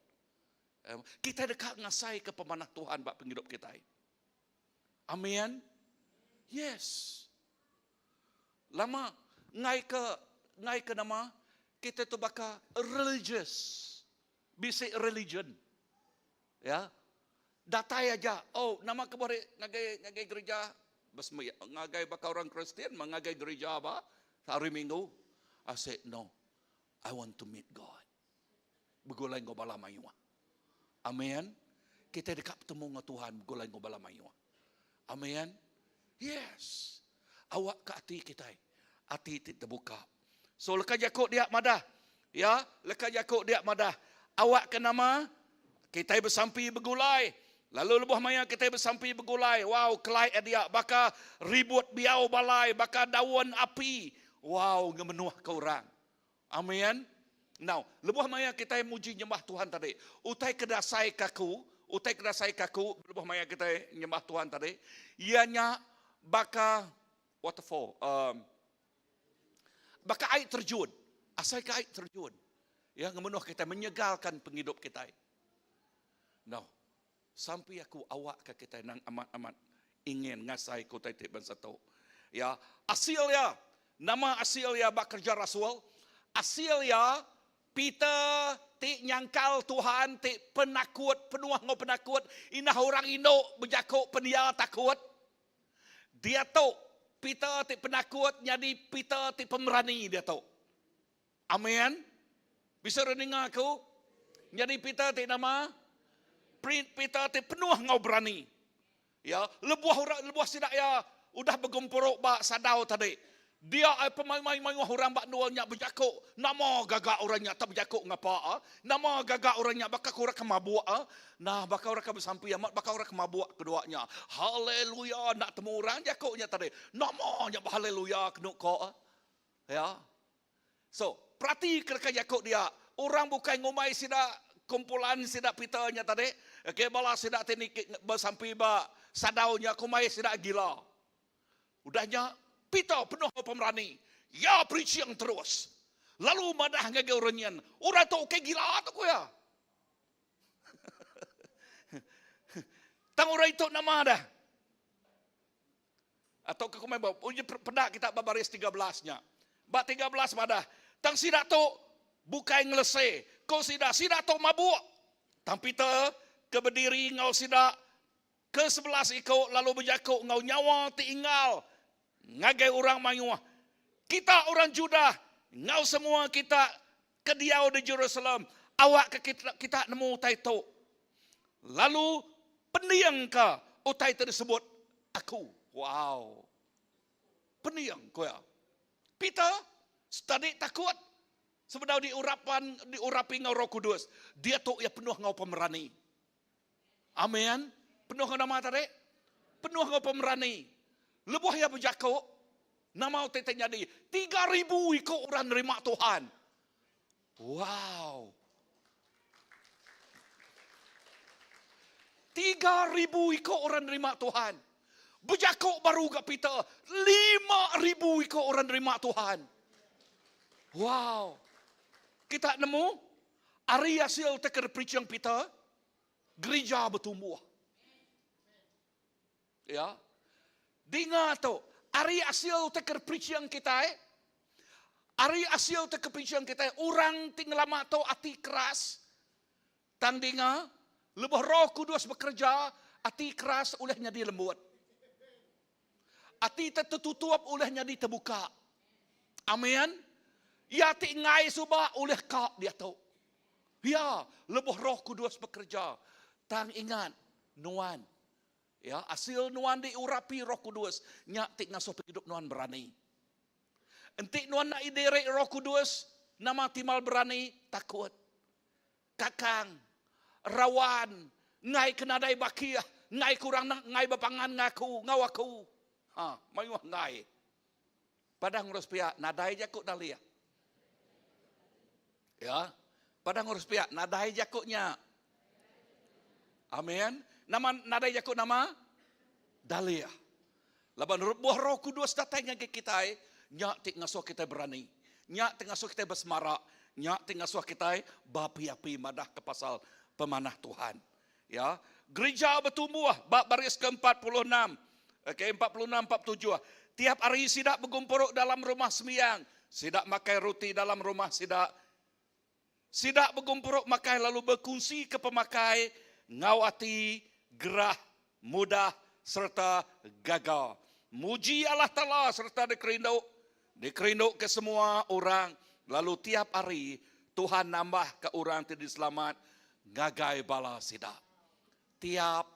Kita deka ngasai ke pemanah Tuhan bak penghidup kita. Amin. Yes. Lama ngai ke ngai ke nama kita tu baka religious. Bisi religion. Ya. Datai aja. Oh, nama ke bore ngagai ngagai gereja besemi ngagai baka orang Kristian mengagai gereja ba hari Minggu. I said no. I want to meet God. Begulai enggau bala mayuh. Amen. Kita deka betemu enggau Tuhan begulai enggau bala mayuh. Amen. Yes. Awak ke ati kita. Ati ti terbuka. So leka jaku dia madah. Ya, leka jaku dia madah. Awak ke nama kitai besampi begulai. Lalu lebuh maya kitai besampi begulai, wow, kelai dia baka ribut biau balai, baka daun api. Wow, ngemenuh ke orang. Amin. Now, lebuh maya kitai muji nyembah Tuhan tadi, utai ke dasai ke aku, utai ke dasai ke aku lebuh maya kitai nyembah Tuhan tadi, iya nya baka waterfall, um, baka ai terjun, asai ke ai terjun. Ya, ngemenuh kitai, menyegalkan penghidup kitai. Now, sampai aku awak ke kitai nang amat-amat ingin ngasai ke utai ti bansa tu. Ya, asil ya, nama asil ya ba kerja rasul, asil ya Peter ti nyangkal Tuhan ti penakut, penuh enggau penakut, indah orang indu bejaku pendia takut. Diatu, Peter ti penakut nyadi Peter ti pemerani diatu. Amin. Bisa orang ninga aku? Nyadi Peter ti nama? Peter ti penuh enggau berani. Ya, lebuh orang lebuh sida iya udah begempuru ba sadau tadi, dia ai pemayuh-mayuh orang ba endur nya bejaku, Nama gaga orang nya tak bejaku ngapa? Nama gaga orang nya baka ke orang ke mabuk? Nah, baka orang ke besampi amat baka orang ke mabuk kedua nya. Haleluya, enda temu orang jaku nya tadi. Nama nya behaleluya kenu ko? Ya. So, perati ke deka jaku dia, orang bukai ngumbai sida kumpulan sida Peter nya tadi, okay, bala sida ti niki besampi ba sadau nya kumbai sida gila. Udah nya, Peter penuh enggau pemerani. Iya preaching terus. Lalu madah ngagai orang nyin, orang tu ukai gila tu ku iya. Tang orang itu nama dah? Atau ke kumai ba uji peda kita ba baris 13 nya. Ba 13 madah, tang sida tu bukai ngelese, ko sida, sida tu mabuk. Tang Peter ke bediri enggau sida ke 11 iku lalu bejaku enggau nyawa ti inggal ngagai orang mayuh, Kita orang Judah enggau semua kita ke diau di Jerusalem, awakka kita, kita nemu utai tu. Lalu pendingka utai ti disebut aku. Wow. Pending, ku iya. Peter tadi takut sebedau diurapan diurapi enggau Roh Kudus. Diatu iya penuh enggau pemerani. Amen. Penuh enggau nama tadi? Penuh enggau pemerani. Lebuh iya bejaku, nama utai ti nyadi? 3000 iku orang nerima Tuhan. Wow. 3000 iku orang nerima Tuhan. Bejaku baru ga Peter, 5000 iku orang nerima Tuhan. Wow. Kita nemu ari hasil te ke preaching Peter, gereja bertumbuh. Ya. Dinga tu, ari asil te ke preaching kitai, ari asil te ke preaching kitai, orang ti ngelama tu ati keras, tang dinga, lebuh Roh Kudus bekerja, ati keras ulih nyadi lembut. Ati te tertutup ulih nyadi terbuka. Amin. Ya ti ngai suba ulih ka diatu. Ya, lebuh Roh Kudus bekerja, tang ingat nuan Ya, asil nuan diurapi Roh Kudus, nya ti ngasuh pengidup nuan berani. Enti nuan enda idiri Roh Kudus, nama timbal berani? Takut. Kakang. Rawan. Enggai ke nadai bakih, enggai ke orang enggai bepangan enggau aku, enggau aku. Ha, mayuh enggai. Padah ngurus piak, nadai jaku dalih. Ya. Padah ngurus piak, nadai jaku nya. Amin. Nama nadai jaku nama? Dalih. Laban buah Roh Kudus datai ngagai kitai, nya ti ngasuh kitai berani. Nya ti ngasuh kitai besemara, nya ti ngasuh kitai beapi-api madah ke pasal pemanah Tuhan. Ya, gereja betumbuh ba baris ke-46. Okey, 46 47. Tiap hari sida begumpuru dalam rumah sembiang. Sida makai roti dalam rumah sida. Sida begumpuru makai lalu bekunsika pemakai enggau ati gerah, mudah sereta gaga. Muji Allah Taala sereta dikerindu, dikerinduka semua orang lalu tiap hari Tuhan nambahka orang ti diselamat ngagai bala sida. Tiap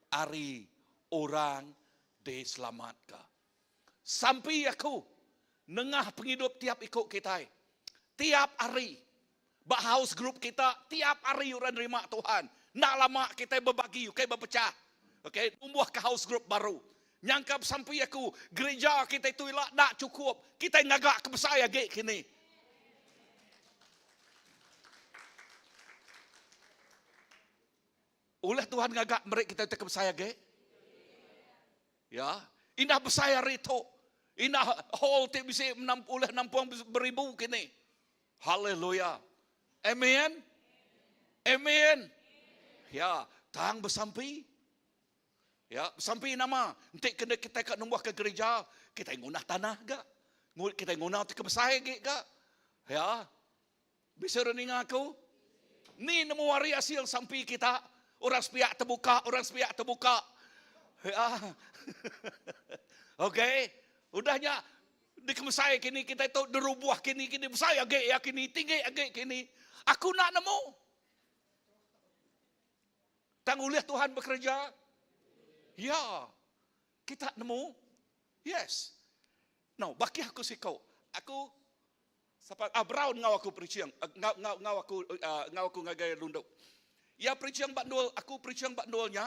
hari orang diselamatka. Sampi aku nengah pengidup tiap iku kitai. Tiap hari ba house group kita tiap hari orang nerima Tuhan. Enda lama kitai bebagi ukai bepecah. Okay, numbuhka house group baru. Nyangka besampi aku gereja kitai tu ila enda chukup. Kitai ngaga ke besai agi kini. Ulih Tuhan ngaga meri kitai utai ke besai agi? Ya, indah besai hari tu. Indah hall ti bisi ulih nampung beribu kini. Haleluya. Amen. Amen. Ya, tang besampi. Ya, besampi nama? Enti kena kita ka numbuhka gereja, kita ngunah tanah ga. Kita nguna ti ke besai agi ga. Ya. Bisi orang ninga aku? Ni nemu hari hasil sampi kita? Orang sepiak terbuka, orang sepiak terbuka. Ya. Okey. Udahnya dikemesai kini kita itu derubuh kini kini besai agi ya kini tinggi agi kini. Aku nak nemu. Tang ulih Tuhan bekereja? Ya. Kita nemu? Yes. No, bakih aku siku. Aku sapa ah Brown enggau aku preaching enggau enggau enggau aku enggau aku ngagai Lundu. Iya preaching ba endur aku preaching ba endur nya.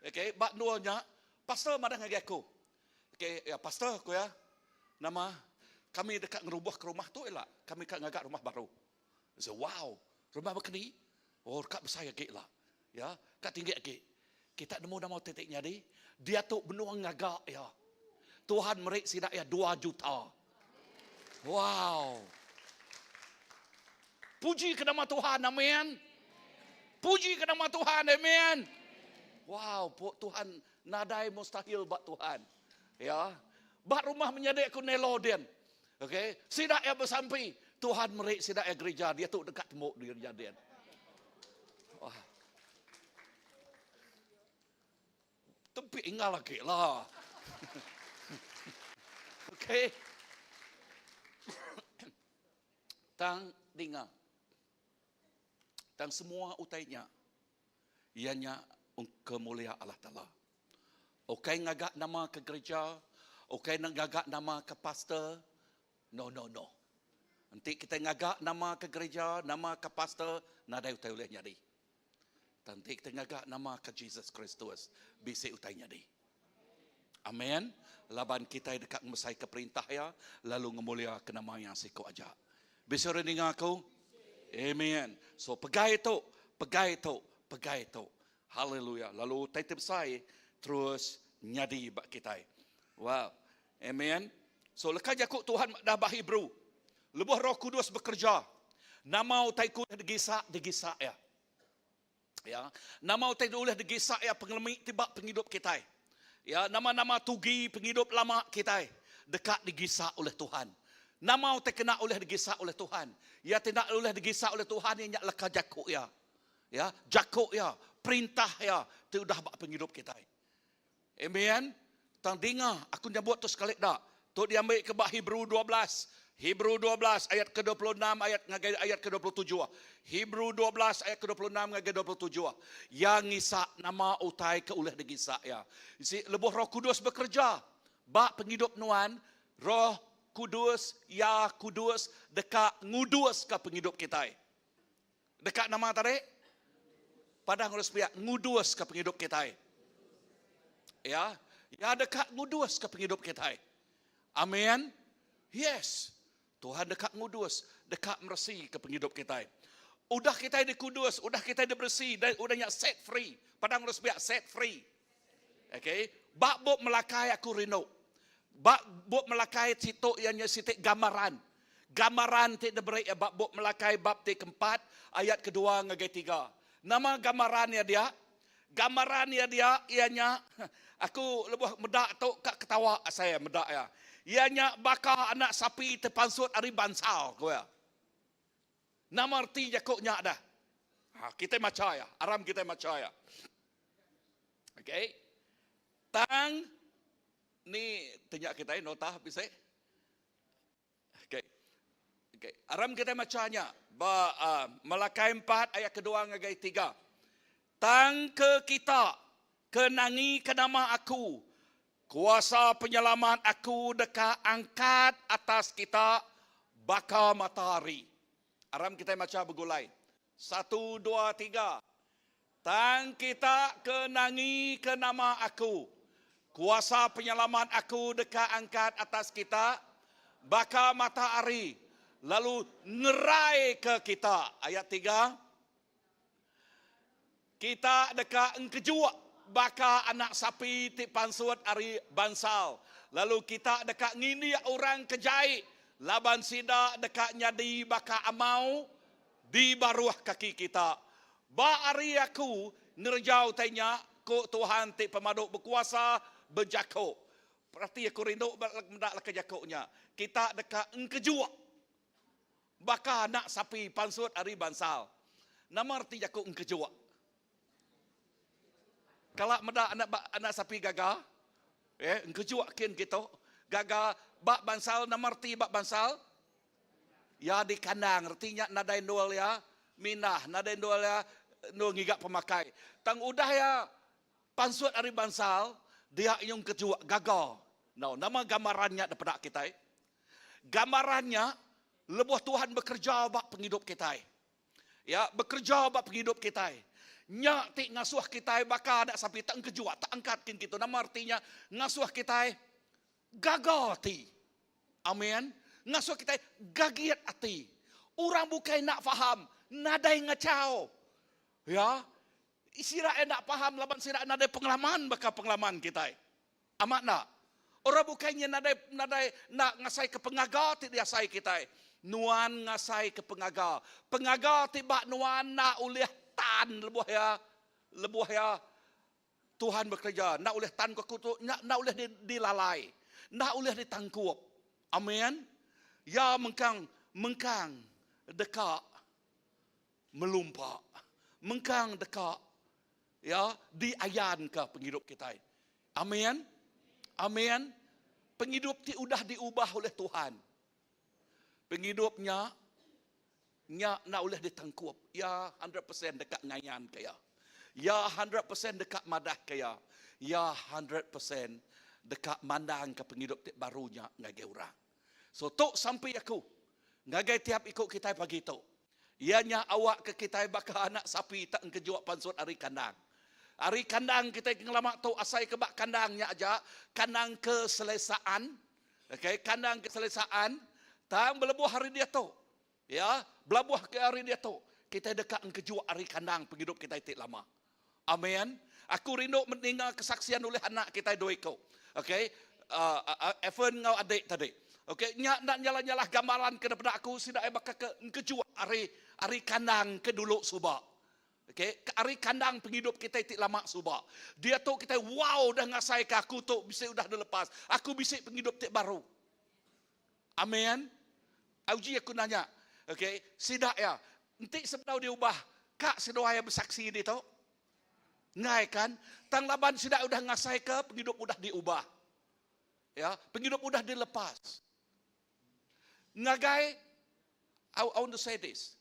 Okay, ba endur nya pastor madah ngagai aku. Okay, ya pastor ku iya. Nama kami deka ngerubuh ke rumah tu ila. Kami ka ngaga rumah baru. Saya, wow, rumah bekeni? Oh, ka besai agi la. Ya, ka tinggi agi. Kita nemu nama utai ti nyadi? Diatu benung ngaga iya. Tuhan meri sida iya dua juta. Wow. Puji ke nama Tuhan, amin. Puji ke nama Tuhan, amin. Wow, Tuhan nadai mustahil ba Tuhan. Ya. Ba rumah menyadi aku Nelo din. Okay, sida iya besampi, Tuhan meri sida iya gereja diatu deka tembu gereja din. Wah. Tempi ingal agi lah. okay. Tang dinga. Tang semua utai nya iya nya kemulia Allah Taala. Ukai ngaga nama ke gereja, ukai ngaga nama ke pastor. No, no, no. Enti kita ngaga nama ke gereja, nama ke pastor, nadai utai ulih nyadi. Tang enti kita ngaga nama ke Jesus Kristus, bisi utai nyadi. Amen. Laban kitai deka ngemesai ke perintah iya, lalu ngemulia ke nama iya siku aja. Bisi orang ninga aku? Amen. So pegai tu, pegai tu, pegai tu. Haleluya. Lalu utai ti besai terus nyadi ba kitai. Wow. Amen. So leka jaku Tuhan dah ba Hebrew. Lebuh Roh Kudus bekerja, nama utai ku digisa digisa iya. Ya, nama utai ulih digisa iya pengelemi ti ba pengidup kitai. Ya, nama-nama tugi pengidup lama kitai deka digisa oleh Tuhan. Nama utai kena ulih digisa oleh Tuhan. Ya ti enda ulih digisa oleh Tuhan iya nya leka jaku iya. Ya, jaku iya, perintah iya ti udah ba pengidup kitai. Amen. Tang dinga, aku nyebut tu sekali da. Tu diambi ke ba Hebrew 12. Hebrew 12 ayat ke-26 ayat ngagai ayat ke-27. Hebrew 12 ayat ke-26 ngagai 27. Ya ngisa nama utai ke ulih digisa ya. Si lebuh Roh Kudus bekerja ba pengidup nuan, Roh Kudus, Ya Kudus deka nguduska pengidup kitai. Deka nama tadi? Padah ngurus pia nguduska pengidup kitai. Ya, ya deka nguduska pengidup kitai. Amin. Yes. Tuhan deka ngudus, deka meresi ke pengidup kitai. Udah kitai dikudus, udah kitai diberesi, udah nya set free. Padah ngurus pia set free. Okay. Ba bup Melakai aku rindu. Ba bup Melakai situ iya nya siti gambaran. Gambaran ti diberi iya ba bup Melakai bab ti keempat ayat kedua ngagai tiga. Nama gambaran iya dia? Gambaran iya dia iya nya aku lebuh meda tu ka ketawa asai meda iya. Iya nya baka anak sapi ti pansut ari bansal ku iya. Nama reti jaku nya dah? Ha, kitai macha iya. Aram kitai macha iya. Okey. Tang ni tanya kitai nota bisi. Okey. Okey. Aram kitai macha nya ba uh, Malakai 4 ayat kedua ngagai tiga. Tang ke kita ke nangi ke nama aku, kuasa penyelamat aku deka angkat atas kita baka matahari. Aram kitai macha begulai. Satu, dua, tiga. Tang kita ke nangi ke nama Aku, kuasa penyelamat Aku deka angkat atas kita baka mata hari, lalu ngeraika kita. Ayat tiga. Kita deka engkejuk baka anak sapi ti pansut ari bansal, lalu kita deka ngindik orang ke jai, laban sida deka nyadi baka amau Di baruh kaki kita. Ba ari aku ngereja utai nya, ku Tuhan ti Pemadu Bekuasa bejaku. Perati aku rindu meda leka jaku nya. Kita deka engkejuk baka anak sapi pansut ari bansal. Nama reti jaku engkejuk? Kala meda anak anak sapi gaga? Eh, engkejuk kin kitu. Gaga ba bansal nama reti ba bansal? Iya di kandang reti nya nadai endul iya mindah, nadai endul iya. Endur ngiga pemakai. Tang udah iya pansut ari bansal, dia nyung kejuk gaga. Now, nama gambaran nya dipeda kitai? Gambaran nya lebuh Tuhan bekereja ba pengidup kitai. Ya, bekereja ba pengidup kitai. Nya ti ngasuh kitai baka anak sapi tak engkejuk, tak angkat kin kitu. Nama reti nya? Ngasuh kitai gaga ati. Amen. Ngasuh kitai gagit ati. Orang bukai enda faham, nadai ngachau. Ya. Sida enda faham laban sida nadai pengalaman baka pengalaman kitai. Amat enda? Orang bukai nya nadai nadai enda ngasaika pengaga ti diasai kitai. Nuan ngasaika pengaga. Pengaga ti ba nuan enda ulih tan lebuh iya lebuh iya Tuhan bekereja. Enda ulih tan ku aku tu nya enda ulih dilalai. Enda ulih ditangkup. Amen. Iya mengkang mengkang deka melumpa. Mengkang deka ya diayanka pengidup kitai. Amin. Amin. Pengidup ti udah diubah oleh Tuhan. Pengidup nya nya enda ulih ditangkup. Ya 100% deka ngayanka iya. Ya 100% deka madahka iya. Ya 100% deka mandangka pengidup ti baru nya ngagai orang. So tu sampi aku ngagai tiap iku kitai pagi tu. Iya nya awakka kitai baka anak sapi tak engkejuk pansut ari kandang. Ari kandang kitai ke ngelama tu asai ke ba kandang nya aja, kandang keselesaan. Okay, kandang keselesaan tang belebuh ari diatu. Ya, belabuh ke ari diatu kitai deka engkejuk ari kandang pengidup kitai ti lama. Amen. Aku rindu ninga kesaksian ulih anak kitai dua iku. Okay. Uh, uh, Evan enggau adik tadi. Okay, nya enda nyalah-nyalah gambaran ke daripada aku sida ai baka ke engkejuk ari ari kandang ke dulu suba. Okay, ari kandang pengidup kitai ti lama suba. Diatu kitai wow udah ngasaika aku tu bisi udah dilepas. Aku bisi pengidup ti baru. Amen. Uji aku nanya. Okay, sida ya. Enti sebedau diubah, ka seduai ya besaksi ditu? Enggai kan? Tang laban sida udah ngasaika pengidup udah diubah. Ya, pengidup udah dilepas. Ngagai I, I want to say this.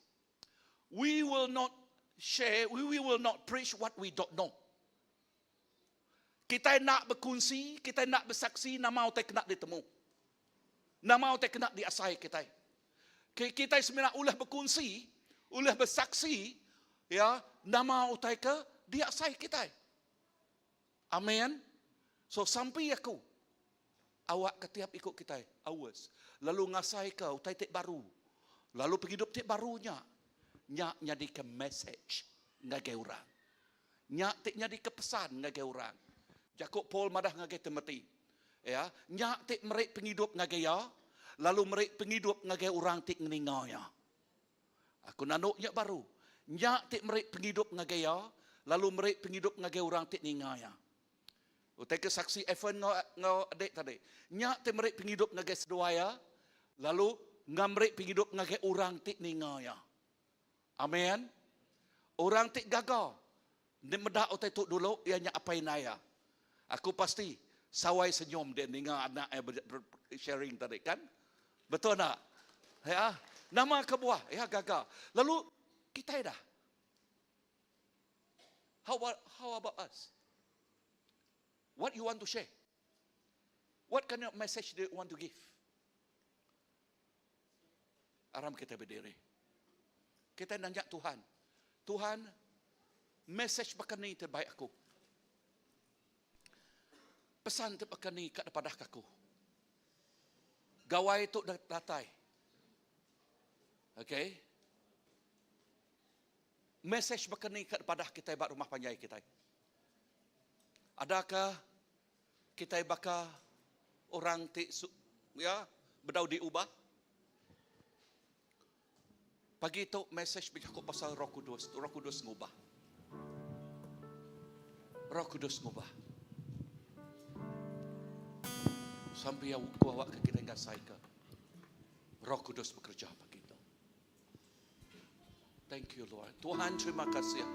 We will not share, we, we will not preach what we don't know. Kitai enda bekunsi, kitai enda besaksi nama utai kena ditemu. Nama utai kena diasai kitai. Kitai semina ulih bekunsi, ulih besaksi ya nama utai ke diasai kitai. Amen. So sampi aku awak ke tiap iku kitai awas lalu ngasaika utai ti baru. Lalu pengidup ti baru nya nya nyadika message ngagai orang. Nya ti nyadika pesan ngagai orang. Jaku Paul madah ngagai Timoti, ya, nya ti meri pengidup ngagai iya, lalu meri pengidup ngagai orang ti ngeninga iya. Aku nandu nya baru, nya ti meri pengidup ngagai iya, lalu meri pengidup ngagai orang ti ninga iya. Utai ke saksi Evan enggau enggau adik tadi, nya ti meri pengidup ngagai seduai iya, lalu enggau meri pengidup ngagai orang ti ninga iya. Amen. Orang ti gaga enti meda utai tu dulu iya nya apai indai iya. Aku pasti sawai senyum dia ninga anak iya sharing tadi kan. Betul enda? Ya. Nama kebuah? Ya gaga. Lalu kitai dah. How about, how about us? What you want to share? What kind of message do you want to give? Aram kitai bediri. Kitai nanya Tuhan, Tuhan, mesej baka ni ti bai aku? Pesan ti baka ni ka dipadah ka aku? Gawai tu datai. Okay. Mesej baka ni ka dipadah kitai ba rumah panjai kitai? Adakah Kitai baka orang ti ya bedau diubah. Pagi tu mesej bejaku pasal Roh Kudus, Roh Kudus ngubah. Roh Kudus ngubah. Sampai aku awak ke kita ngasai ke Roh Kudus bekerja pagi tu. Thank you Lord. Tuhan terima kasih.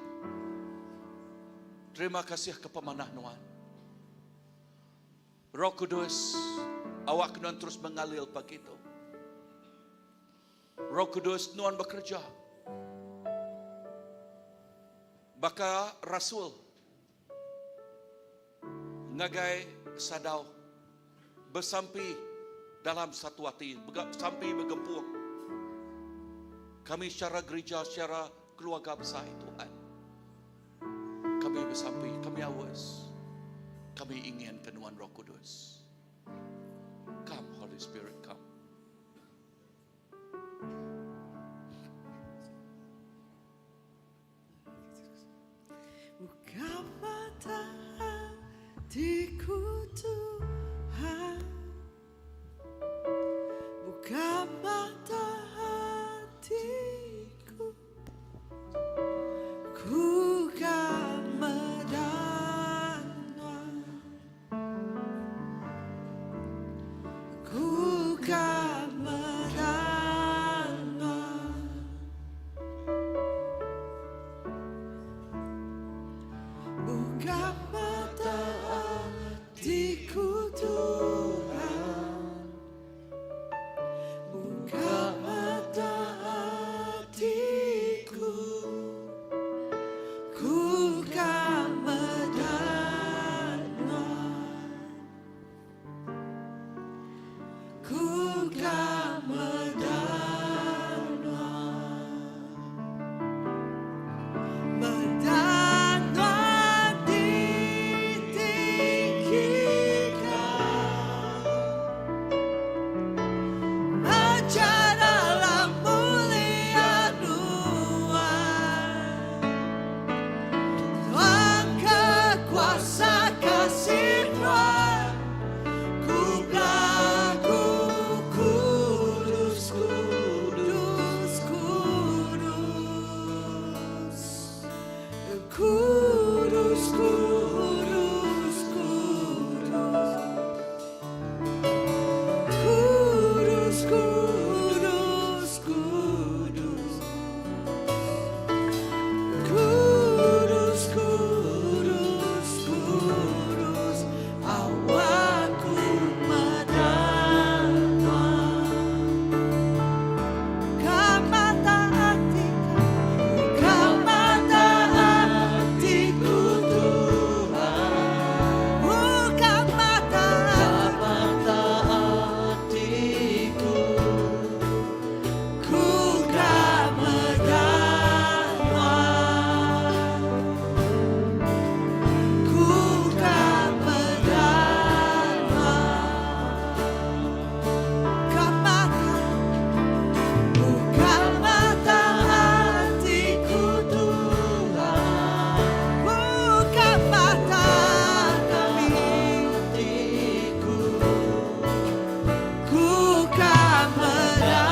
Terima kasih ke pemanah nuan. Roh Kudus, awak nuan terus mengalir pagi itu. Roh Kudus, nuan bekerja. Baka rasul ngagai sadau besampi dalam satu ati, besampi begempung. Kami secara gereja, secara keluarga besar Tuhan. Kami besampi, kami awas. Kami ingin ke Nuan Roh Kudus. Come Holy Spirit, come. Buka mata hatiku Tuhan Buka mata hatiku Ku ka meda Nuan Ku ka meda Nuan Buka mata hatiku Tuhan Buka mata hatiku Ku ka meda Nuan Ku ka meda Nuan Meda Nuan ditinggikan Mancar dalam mulia Nuan Tuang ke kuasa kasih Nuan Ku belagu kudus, kudus, kudus Kudus, kudus, kudus Kudus, kudus, kudus Kudus, kudus, kudus Awak ku meda Nuan Buka mata hatiku Buka mata hatiku Tuhan Buka mata hatiku Ku ka meda Nuan Ku ka meda Nuan Buka mata Buka mata hatiku Tuhan Buka mata kami Ku ka meda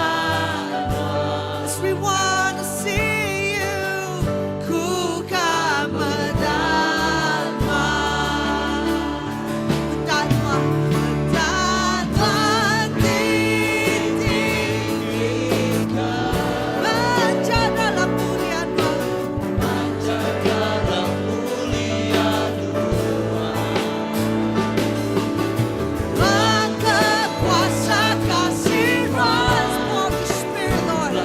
Yes, we want to see you Ku ka meda Nuan Meda Nuan Meda Nuan ditinggikan Mancar dalam mulia Nuan Tuang ke kuasa kasih Nuan Pour the Spirit, Lord.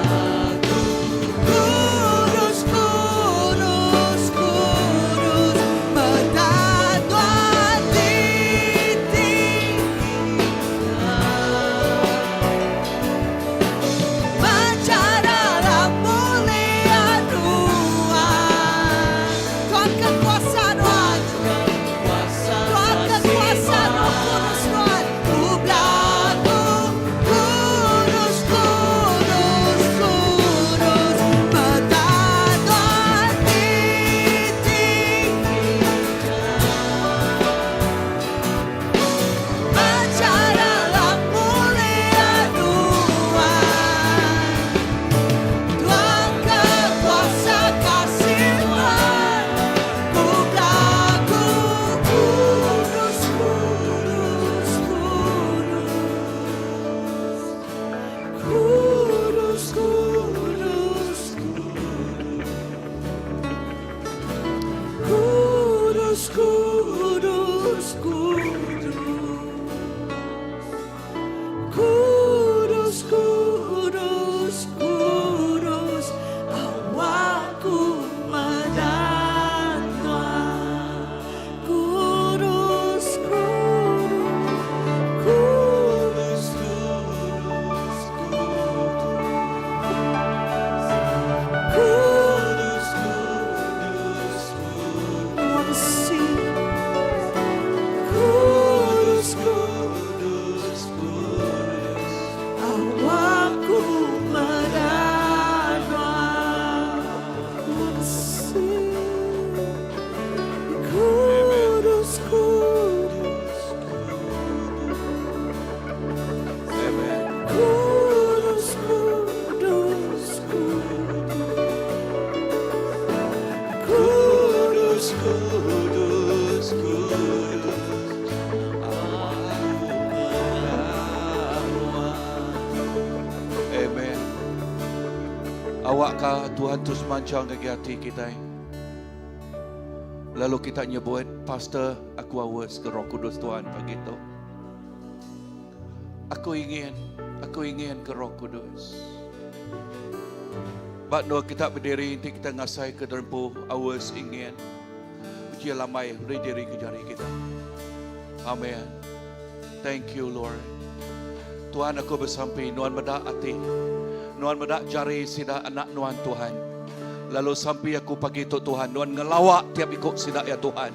Awakka Tuhan terus manchang ngagai ati kitai. Lalu kita nyebut, Pastor, aku aus ke Roh Kudus Tuhan pagi tu. Aku ingin, aku ingin ke Roh Kudus. Ba endur kita berdiri enti kita ngasai ke derempu aus ingin. Uji lambai beri diri ke jari kita. Amen. Thank you Lord. Tuhan aku besampi nuan meda ati. Nuan meda jari sida anak nuan Tuhan. Lalu sampi aku pagi tu Tuhan, nuan ngelawa tiap iku sida ya Tuhan.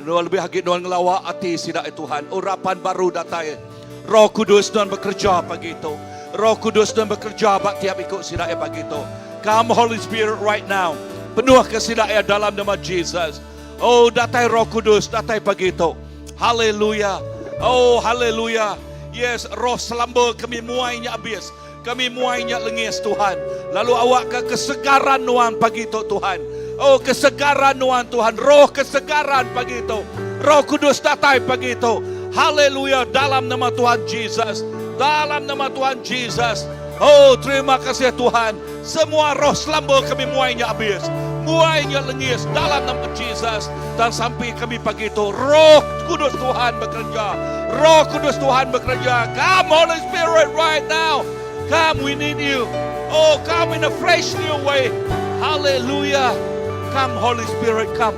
Nuan lebih agi nuan ngelawa ati sida ya Tuhan. Urapan baru datai. Roh Kudus nuan bekerja pagi tu. Roh Kudus nuan bekerja ba tiap iku sida ya pagi tu. Come Holy Spirit right now. Penuh ke sida ya dalam nama Jesus. Oh datai Roh Kudus datai pagi tu. Haleluya. Oh haleluya. Yes, roh selamba kami muai nya abis. Kami muai nya lengis Tuhan. Lalu awakka kesegaran nuan pagi tu Tuhan. Oh kesegaran nuan Tuhan, roh kesegaran pagi tu. Roh Kudus datai pagi tu. Haleluya dalam nama Tuhan Jesus. Dalam nama Tuhan Jesus. Oh terima kasih Tuhan. Semua roh selamba kami muai nya abis. Muai nya lengis dalam nama Jesus. Dan sampai kami pagi tu Roh Kudus Tuhan bekerja. Roh Kudus Tuhan bekerja. Come Holy Spirit right now. Come, we need you. Oh, come in a fresh new way. Hallelujah. Come Holy Spirit, come.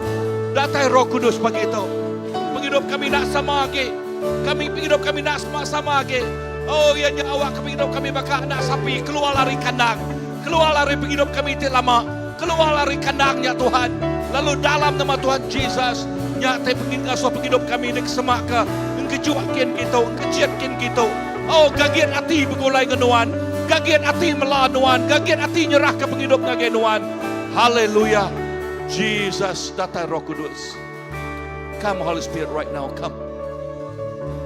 Datai Roh Kudus pagi tu. Penghidup kami nak sama lagi. Kami penghidup kami nak sama, sama lagi. Oh, ianya awak kami hidup kami baka anak sapi keluar lari kandang. Keluar lari penghidup kami ti lama. Keluar lari kandangnya Tuhan. Lalu dalam nama Tuhan Jesus, nya te pengin ngasuh penghidup kami ni kesemak ke engkejuakin kita, engkeciatkin kita. Oh, gagian ati begulai dengan Nuan. Gagian ati mela Nuan. Gagian ati nyerah ke penghidup ngagai Nuan. Haleluya. Jesus datai Roh Kudus. Come Holy Spirit right now, come.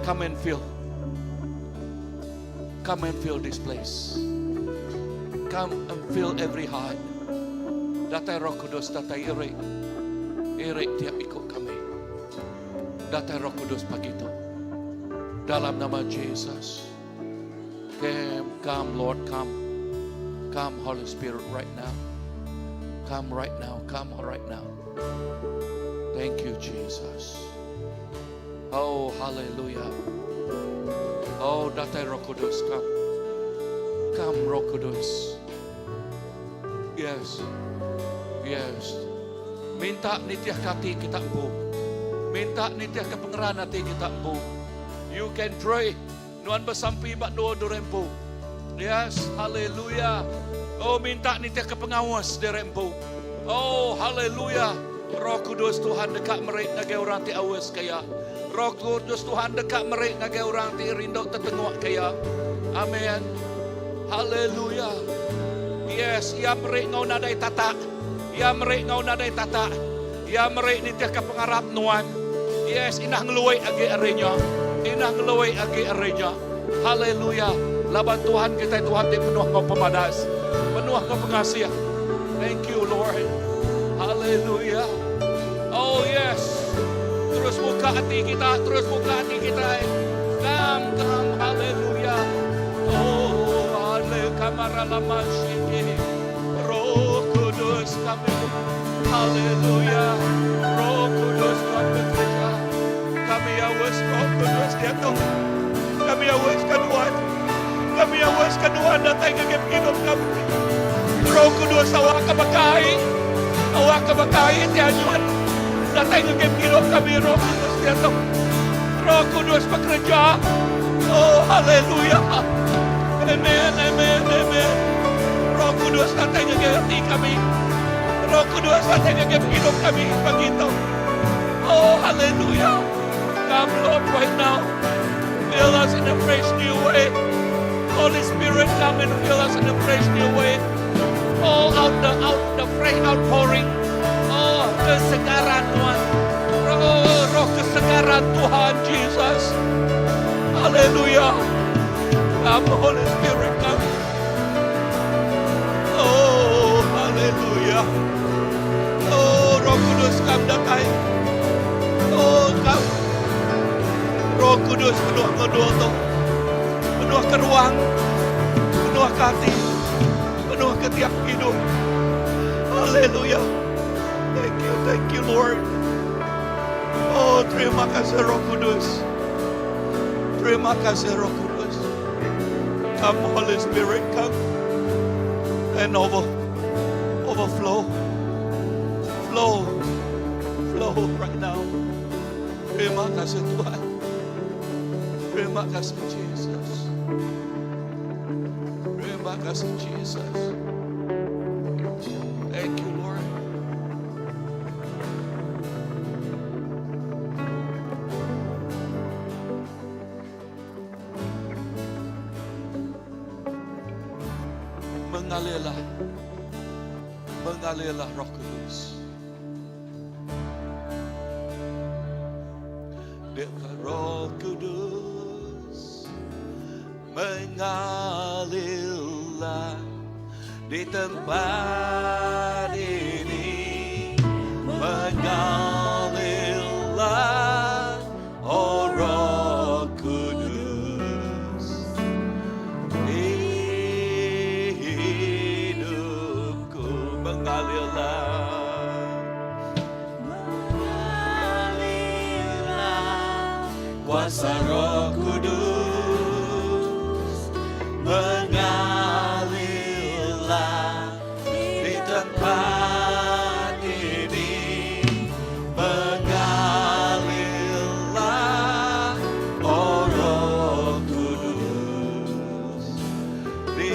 Come and fill. Come and fill this place. Come and fill every heart. Datai Roh Kudus, datai irik. Irik tiap ikut kami. Datai Roh Kudus pagi itu. Dalam nama Jesus. Come, come Lord, come. Come Holy Spirit right now. Come right now, come right now. Thank you, Jesus. Oh, hallelujah. Oh, datai Roh Kudus, come. Come, Roh Kudus. Yes. Yes. Minta nitiah ke hati kita empu. Minta nitiah ke pengeran hati kita empu. You can pray. Nuan bersampi bak dua durempu. Yes, hallelujah. Oh, minta nitiah ke pengawas dirempu. Oh, hallelujah. Roh Kudus Tuhan dekat mereka ngagai orang ti awas kaya. Roh Kudus Tuhan dekat mereka ngagai orang ti rindu tertengok kaya. Amin. Haleluya. Yes, ia mereka ngau nadai tatak. Ia mereka ngau nadai tatak. Ia mereka nitiah ke pengarap nuan. Yes, inah ngeluai agi arinya. Inah ngeluai agi arinya. Haleluya. Laban Tuhan kita Tuhan ti penuh ngau pemadas. Penuh ngau pengasih. Thank you Lord. Haleluya. Oh yes. Terus buka hati kita, terus buka hati kita. Come, come, haleluya. Oh, haleluya. Kamara lama shiki. Roh Kudus kami. Haleluya. Roh Kudus Tuhan bekerja. Kami awas Roh Kudus dia tu. Kami awas keduan. Kami awas keduan datang ke hidup kami. Roh Kudus awak kebakai. Awak kebakai tiajuan. Datang ke hidup kami Roh Kudus dia tu. Roh Kudus bekerja. Oh, haleluya. Amen, amen, amen. Roh Kudus datang ke hati kami. Roh Kudus datang ke hidup kami begitu. Oh, haleluya. Come, Lord, right now. Fill us in a fresh new way. Holy Spirit, come and fill us in a fresh new way. Oh, out the out the fresh outpouring. Oh, kesegaran Tuhan. Oh, roh kesegaran Tuhan Jesus. Haleluya. Come, Holy Spirit, come. Oh, haleluya. Oh, Roh Kudus, come datai. Oh, come. Roh Kudus penuh kedua tu. Penuh ke ruang. Penuh ke hati. Penuh ke Tuhan yang hidup. Haleluya. Thank you, thank you Lord. Oh, terima kasih Roh Kudus. Terima kasih Roh Kudus. Come Holy Spirit, come and overflow. Flow. Flow right now. Terima kasih Tuhan. Terima kasih Jesus. Terima kasih Jesus. Thank you Lord. Mengalirlah. Mengalirlah Roh Kudus. Deka Roh Kudus mengalirlah di tempat ini mengalirlah oh Roh Kudus di hidupku mengalirlah mengalirlah kuasa Roh Kudus mengalirlah di tempat ini mengalirlah oh Roh Kudus di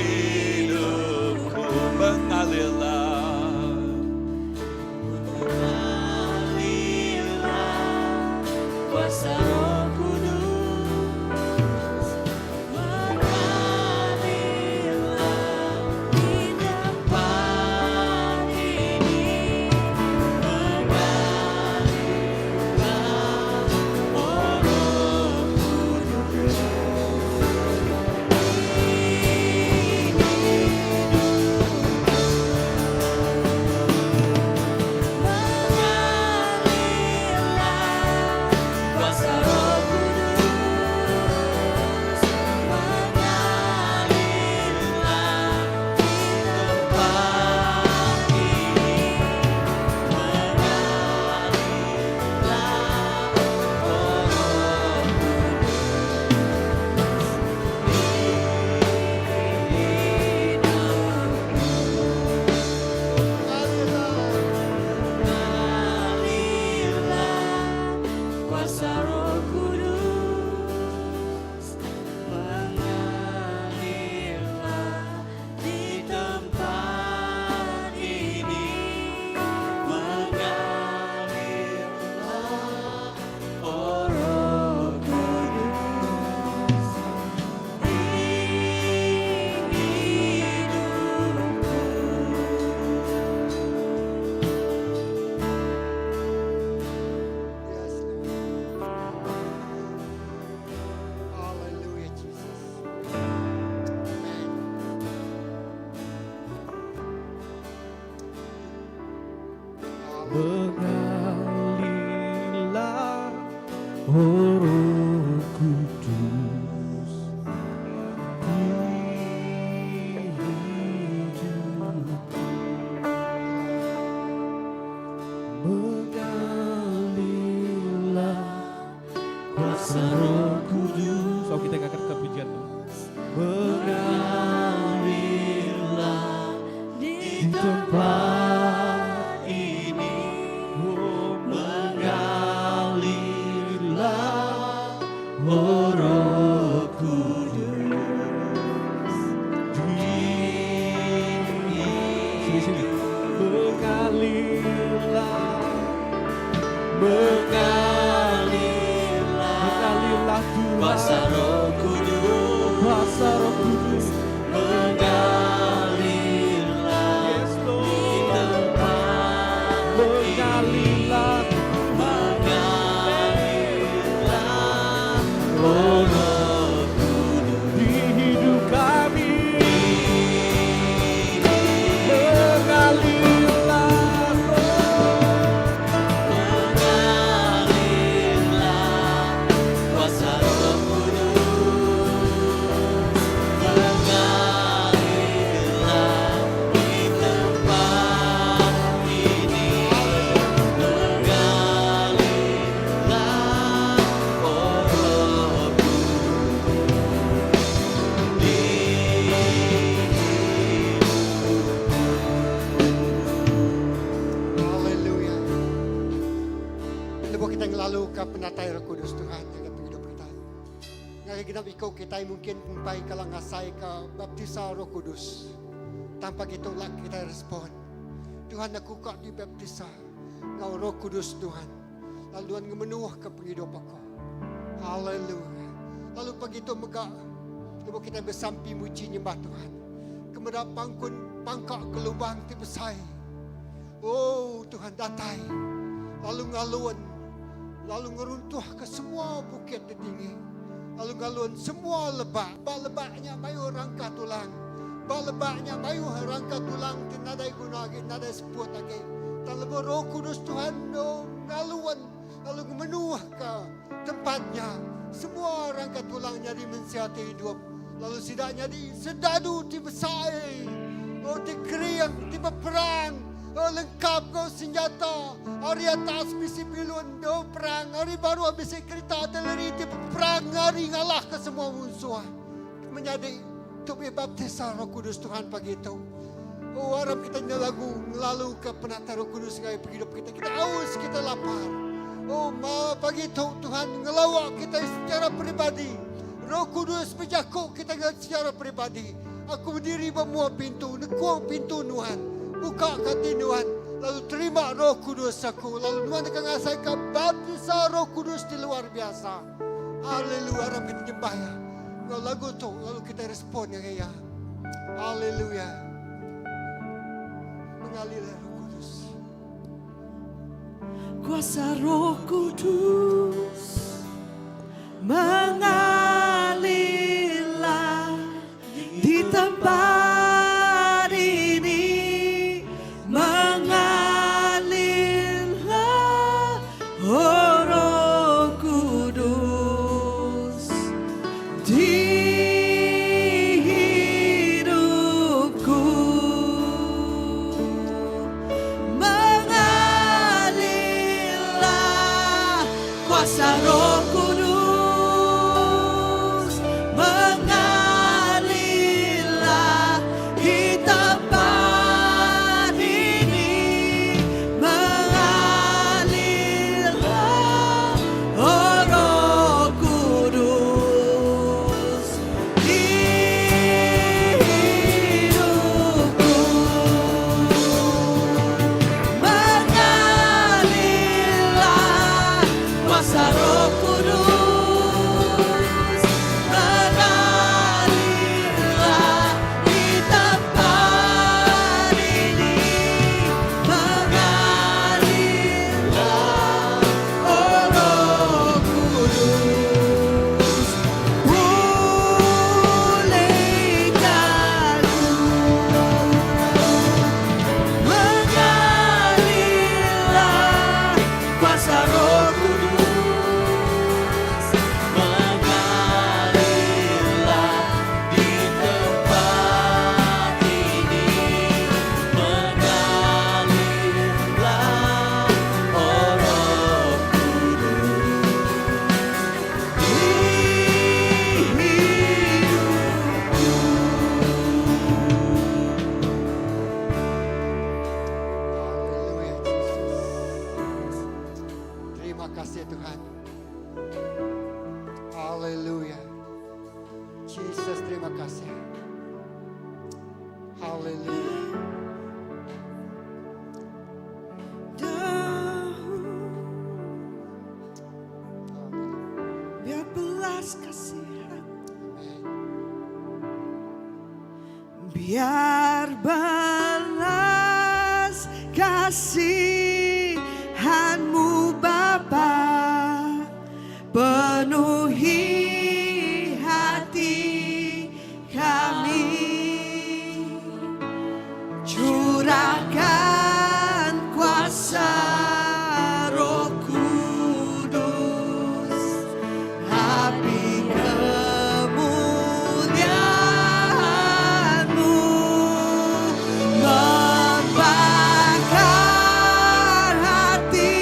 hidupku mengalirlah mengalirlah kuasa Roh Kudus mengalirlah di tempat ini mengalirlah oh Roh Kudus Mengalirlah kuasa Roh Kudus mengalirlah di tempat ini mengalirlah oh Roh Kudus di hidupku mengalirlah kuasa Roh Kudus mengalirlah di tempat ini mengalirlah oh Roh Kudus di hidupku. Yes, Lord. Hallelujah, Jesus. Amen. Mengalirlah oh Roh Kudus di hidupku. Mengalirlah kuasa Roh Kudus. So kita akan ke pujian tu. Mengalirlah di tempat ini oh, mengalirlah oh Roh Kudus di Sini sini. Mengalirlah mengalirlah Mengalirlah Tuhan. kuasa Roh Kudus Kuasa Roh Kudus. mengalirlah Yes, di Lord. tempat Mengalirlah mengalirlah oh Roh Kudus di hidup kami. Mengalirlah Roh. iku kitai mungkin empai kala ngasaika baptisa Roh Kudus. Tang pagi tu lak kitai respon, Tuhan aku ka dibaptisa enggau Roh Kudus Tuhan lalu Tuhan ngemenuhka pengidup aku. Haleluya. Lalu pagi tu mega lebuh kitai besampi muji nyembah Tuhan, ke meda pangkun pangka ke lubang ti besai. Oh Tuhan datai lalu ngalun lalu ngeruntuhka semua bukit ti tinggi lalu ngalun semua lebak. Ba lebak nya mayuh rangka tulang. Ba lebak nya mayuh rangka tulang ti nadai guna agi, nadai seput agi. Tang lebuh Roh Kudus Tuhan ngalun lalu ngemenuhka tempat nya, semua rangka tulang nyadi mensia ti idup lalu sida nyadi serdadu ti besai, oh ti kering, ti beperang, oh lengkap enggau senjata. Ari atas bisi bilun endur perang, ari baruh bisi kerita artileri ti beperang ngari ngalahka semua munsuh. Menyadi, tu mih baptisa Roh Kudus Tuhan pagi tu. Oh, aram kita nyelagu ngelaluka penatai Roh Kudus ngagai pengidup kita. Kita aus, kita lapar. Oh, ma pagi tu Tuhan ngelawa kita secara peribadi. Roh Kudus bejaku kita enggau secara peribadi. Aku bediri ba mua pintu, nekung pintu nuan. Buka ka ati nuan, lalu terima Roh Kudus aku, lalu nuan deka ngasaika baptisa Roh Kudus ti luar biasa. Haleluya, aram kita nyembah Iya enggau lagu tu, lalu kita respon ngagai Iya. Haleluya. Mengalirlah Roh Kudus. Kuasa Roh Kudus mengalirlah di tempat ini mengalirlah oh Roh Kudus di hidupku Mengalirlah kuasa Roh Kudus Mengalirlah di tempat ini Mengalirlah oh Roh Kudus di hidupku Mengalirlah kuasa Roh Kudus Mengalirlah di tempat ini Mengalirlah oh Roh Kudus Pulihkan Mengalirlah kuasa Roh Kudus Mengalirlah di tempat ini Mengalirlah oh Roh Kudus di hidupku. Haleluya Jesus. Terima kasih Tuhan. Haleluya. Jesus terima kasih. Haleluya. Dahulu biar belas kasihan Amin. Biar belas kasihanmu Bapa penuhi hati kami Curahkan kuasa Roh Kudus api kemuliaan-Mu membakar hati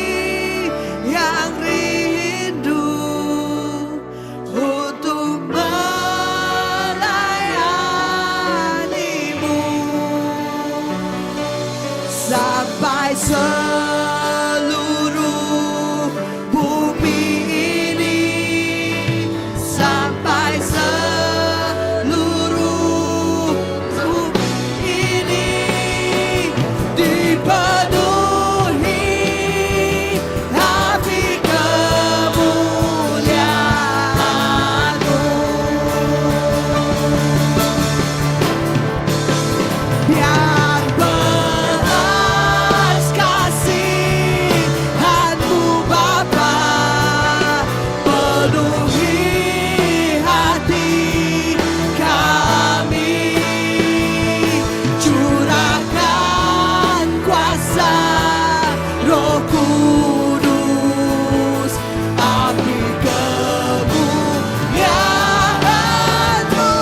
yang rindu untuk melayani-Mu sampai seluruh bumi ini sampai seluruh Biar belas kasihan-Mu Bapa penuhi hati kami. Curahkan kuasa Roh Kudus, api kemuliaan-Mu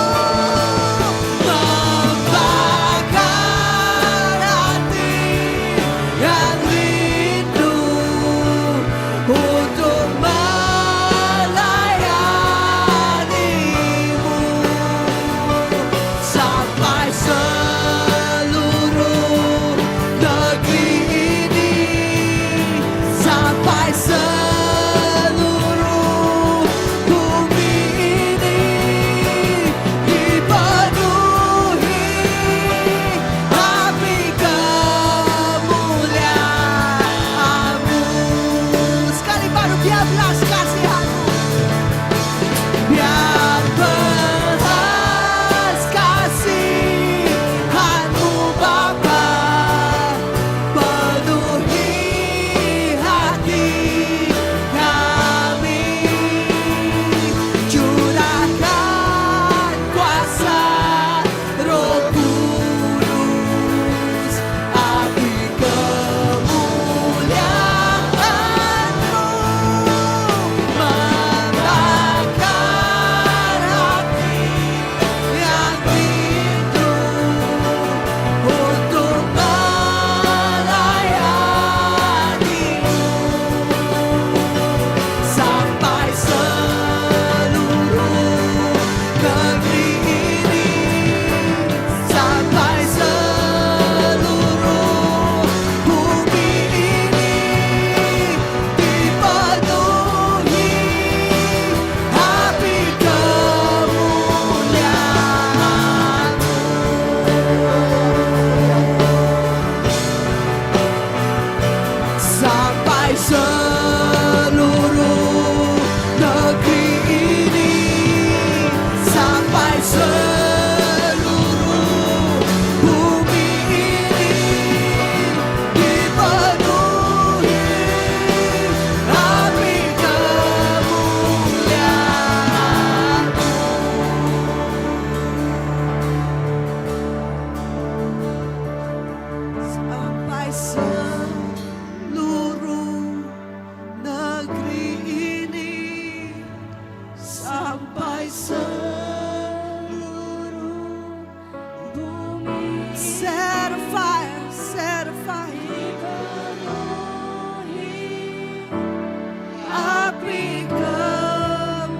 membakar hati yang rindu untuk melayani-Mu sampai seluruh negeri ini, sampai seluruh bumi ini dipenuhi api kemuliaan-Mu. Sekali baru biar belas kasihan-Mu. Biar belas kasihan-Mu Bapa penuhi hati kami. Curahkan kuasa Roh Kudus, api kemuliaan-Mu membakar hati yang rindu untuk melayani-Mu sampai seluruh negeri ini, sampai seluruh bumi ini dipenuhi api kemuliaan-Mu. Sampai seluruh negeri ini, sampai seluruh bumi ini dipenuhi api kemuliaan-Mu. Sampai seluruh negeri ini, sampai seluruh bumi. Set a fire, set a fire. Api kemuliaan.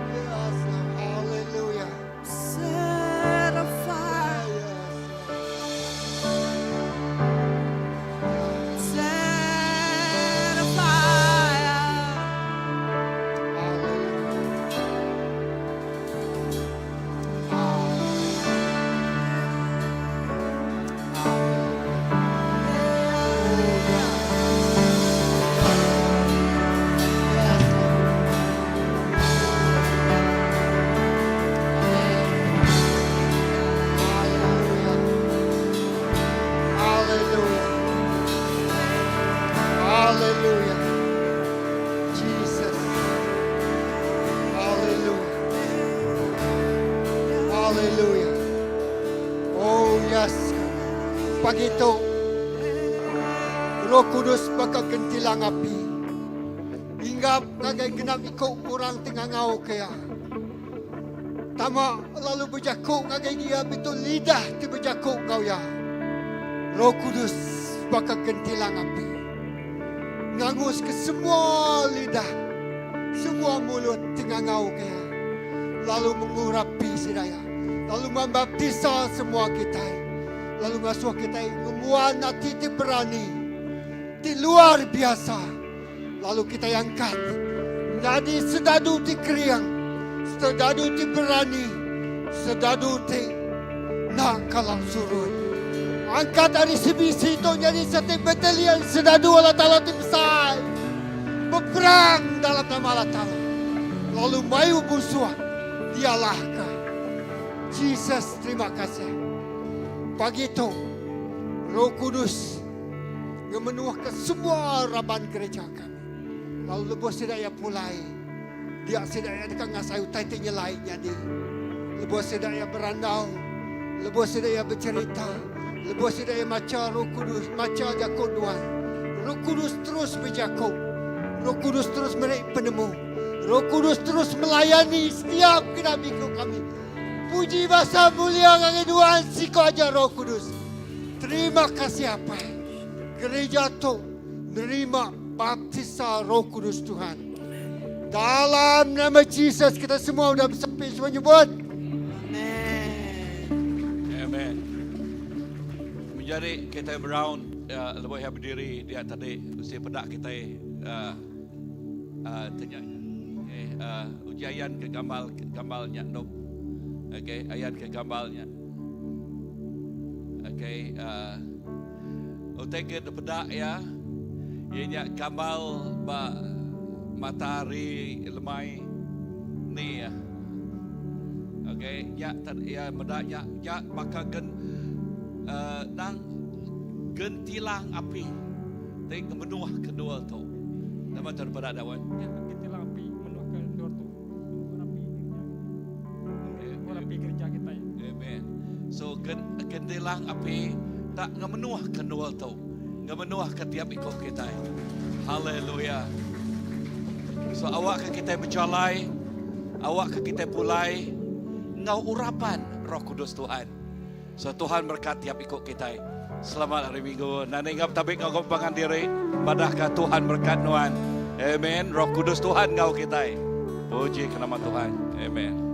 Yes, Lord. Hallelujah. Set a fire. Yes. Set a fire. Hallelujah. Hallelujah. Hallelujah. Jesus. Hallelujah. Hallelujah. Oh yes. Pagi itu Roh Kudus baka gentilang api. Hinggap ngagai genap iku orang ti ngangau ke iya. Tama lalu bejaku ngagai dia bitu lidah ti bejaku enggau iya. Roh Kudus baka gentilang api. Ngangus ke semua lidah, semua mulut ti ngangau ke iya. Lalu mengurapi sida iya. Lalu membaptisa semua kitai. Lalu ngasuh kitai ngembuan ati ti berani, ti luar biasa. Lalu kitai angkat nyadi sedadu ti kering, sedadu ti berani, sedadu ti enda kala surut. Angkat ari CBC tu nyadi siti batalion sedadu Allah Taala ti besai beperang dalam nama Allah Taala. Lalu mayuh munsuh dialahka. Jesus terima kasih. Pagi tu Roh Kudus ngemenuhka semua raban gereja kami. Lalu lebuh sida iya pulai, dia sida iya deka ngasai utai ti nyelai nyadi. Lebuh sida iya berandau, lebuh sida iya becherita, lebuh sida iya macha Roh Kudus, macha jaku Nuan, Roh Kudus terus bejaku. Roh Kudus terus meri penemu. Roh Kudus terus melayani setiap genap iku kami. Puji basa mulia ngagai Nuan siko aja Roh Kudus. Terima kasih Apai. Gereja tu nerima baptisa Roh Kudus Tuhan. Dalam nama Jesus kita semua udah besampi semua nyebut. Amen. Amen. Menjadi kita Brown uh, lebuh ia berdiri dia tadi mesti pedak kita uh, uh, tanya. Okay, uh, ujian ke gambar gambarnya dok. Okay, ayan ke gambarnya. Okay, uh, utai ke peda ya. Iya nya gambar ba matahari lemai ni ya. Okay, nya ya meda nya nya baka gen uh, nang gentilang api. Ti ngemenuh kedua tu. Nama tu peda dawan? Ya, gentilang api menuh ke dua tu. Api Api gereja kita. Amen. So gen, gentilang api tak ngemenuh kedua tu. Ngemenuh ke tiap ikut kita. Haleluya. So awak ke kita berjalai, awak ke kita pulai ngau urapan Roh Kudus Tuhan. So Tuhan berkat tiap ikut kita. Selamat hari Minggu. Nani ngap tabik ngau pangan diri. Padahkah Tuhan berkat nuan. Amen. Roh Kudus Tuhan ngau kita. Puji ke nama Tuhan. Amen.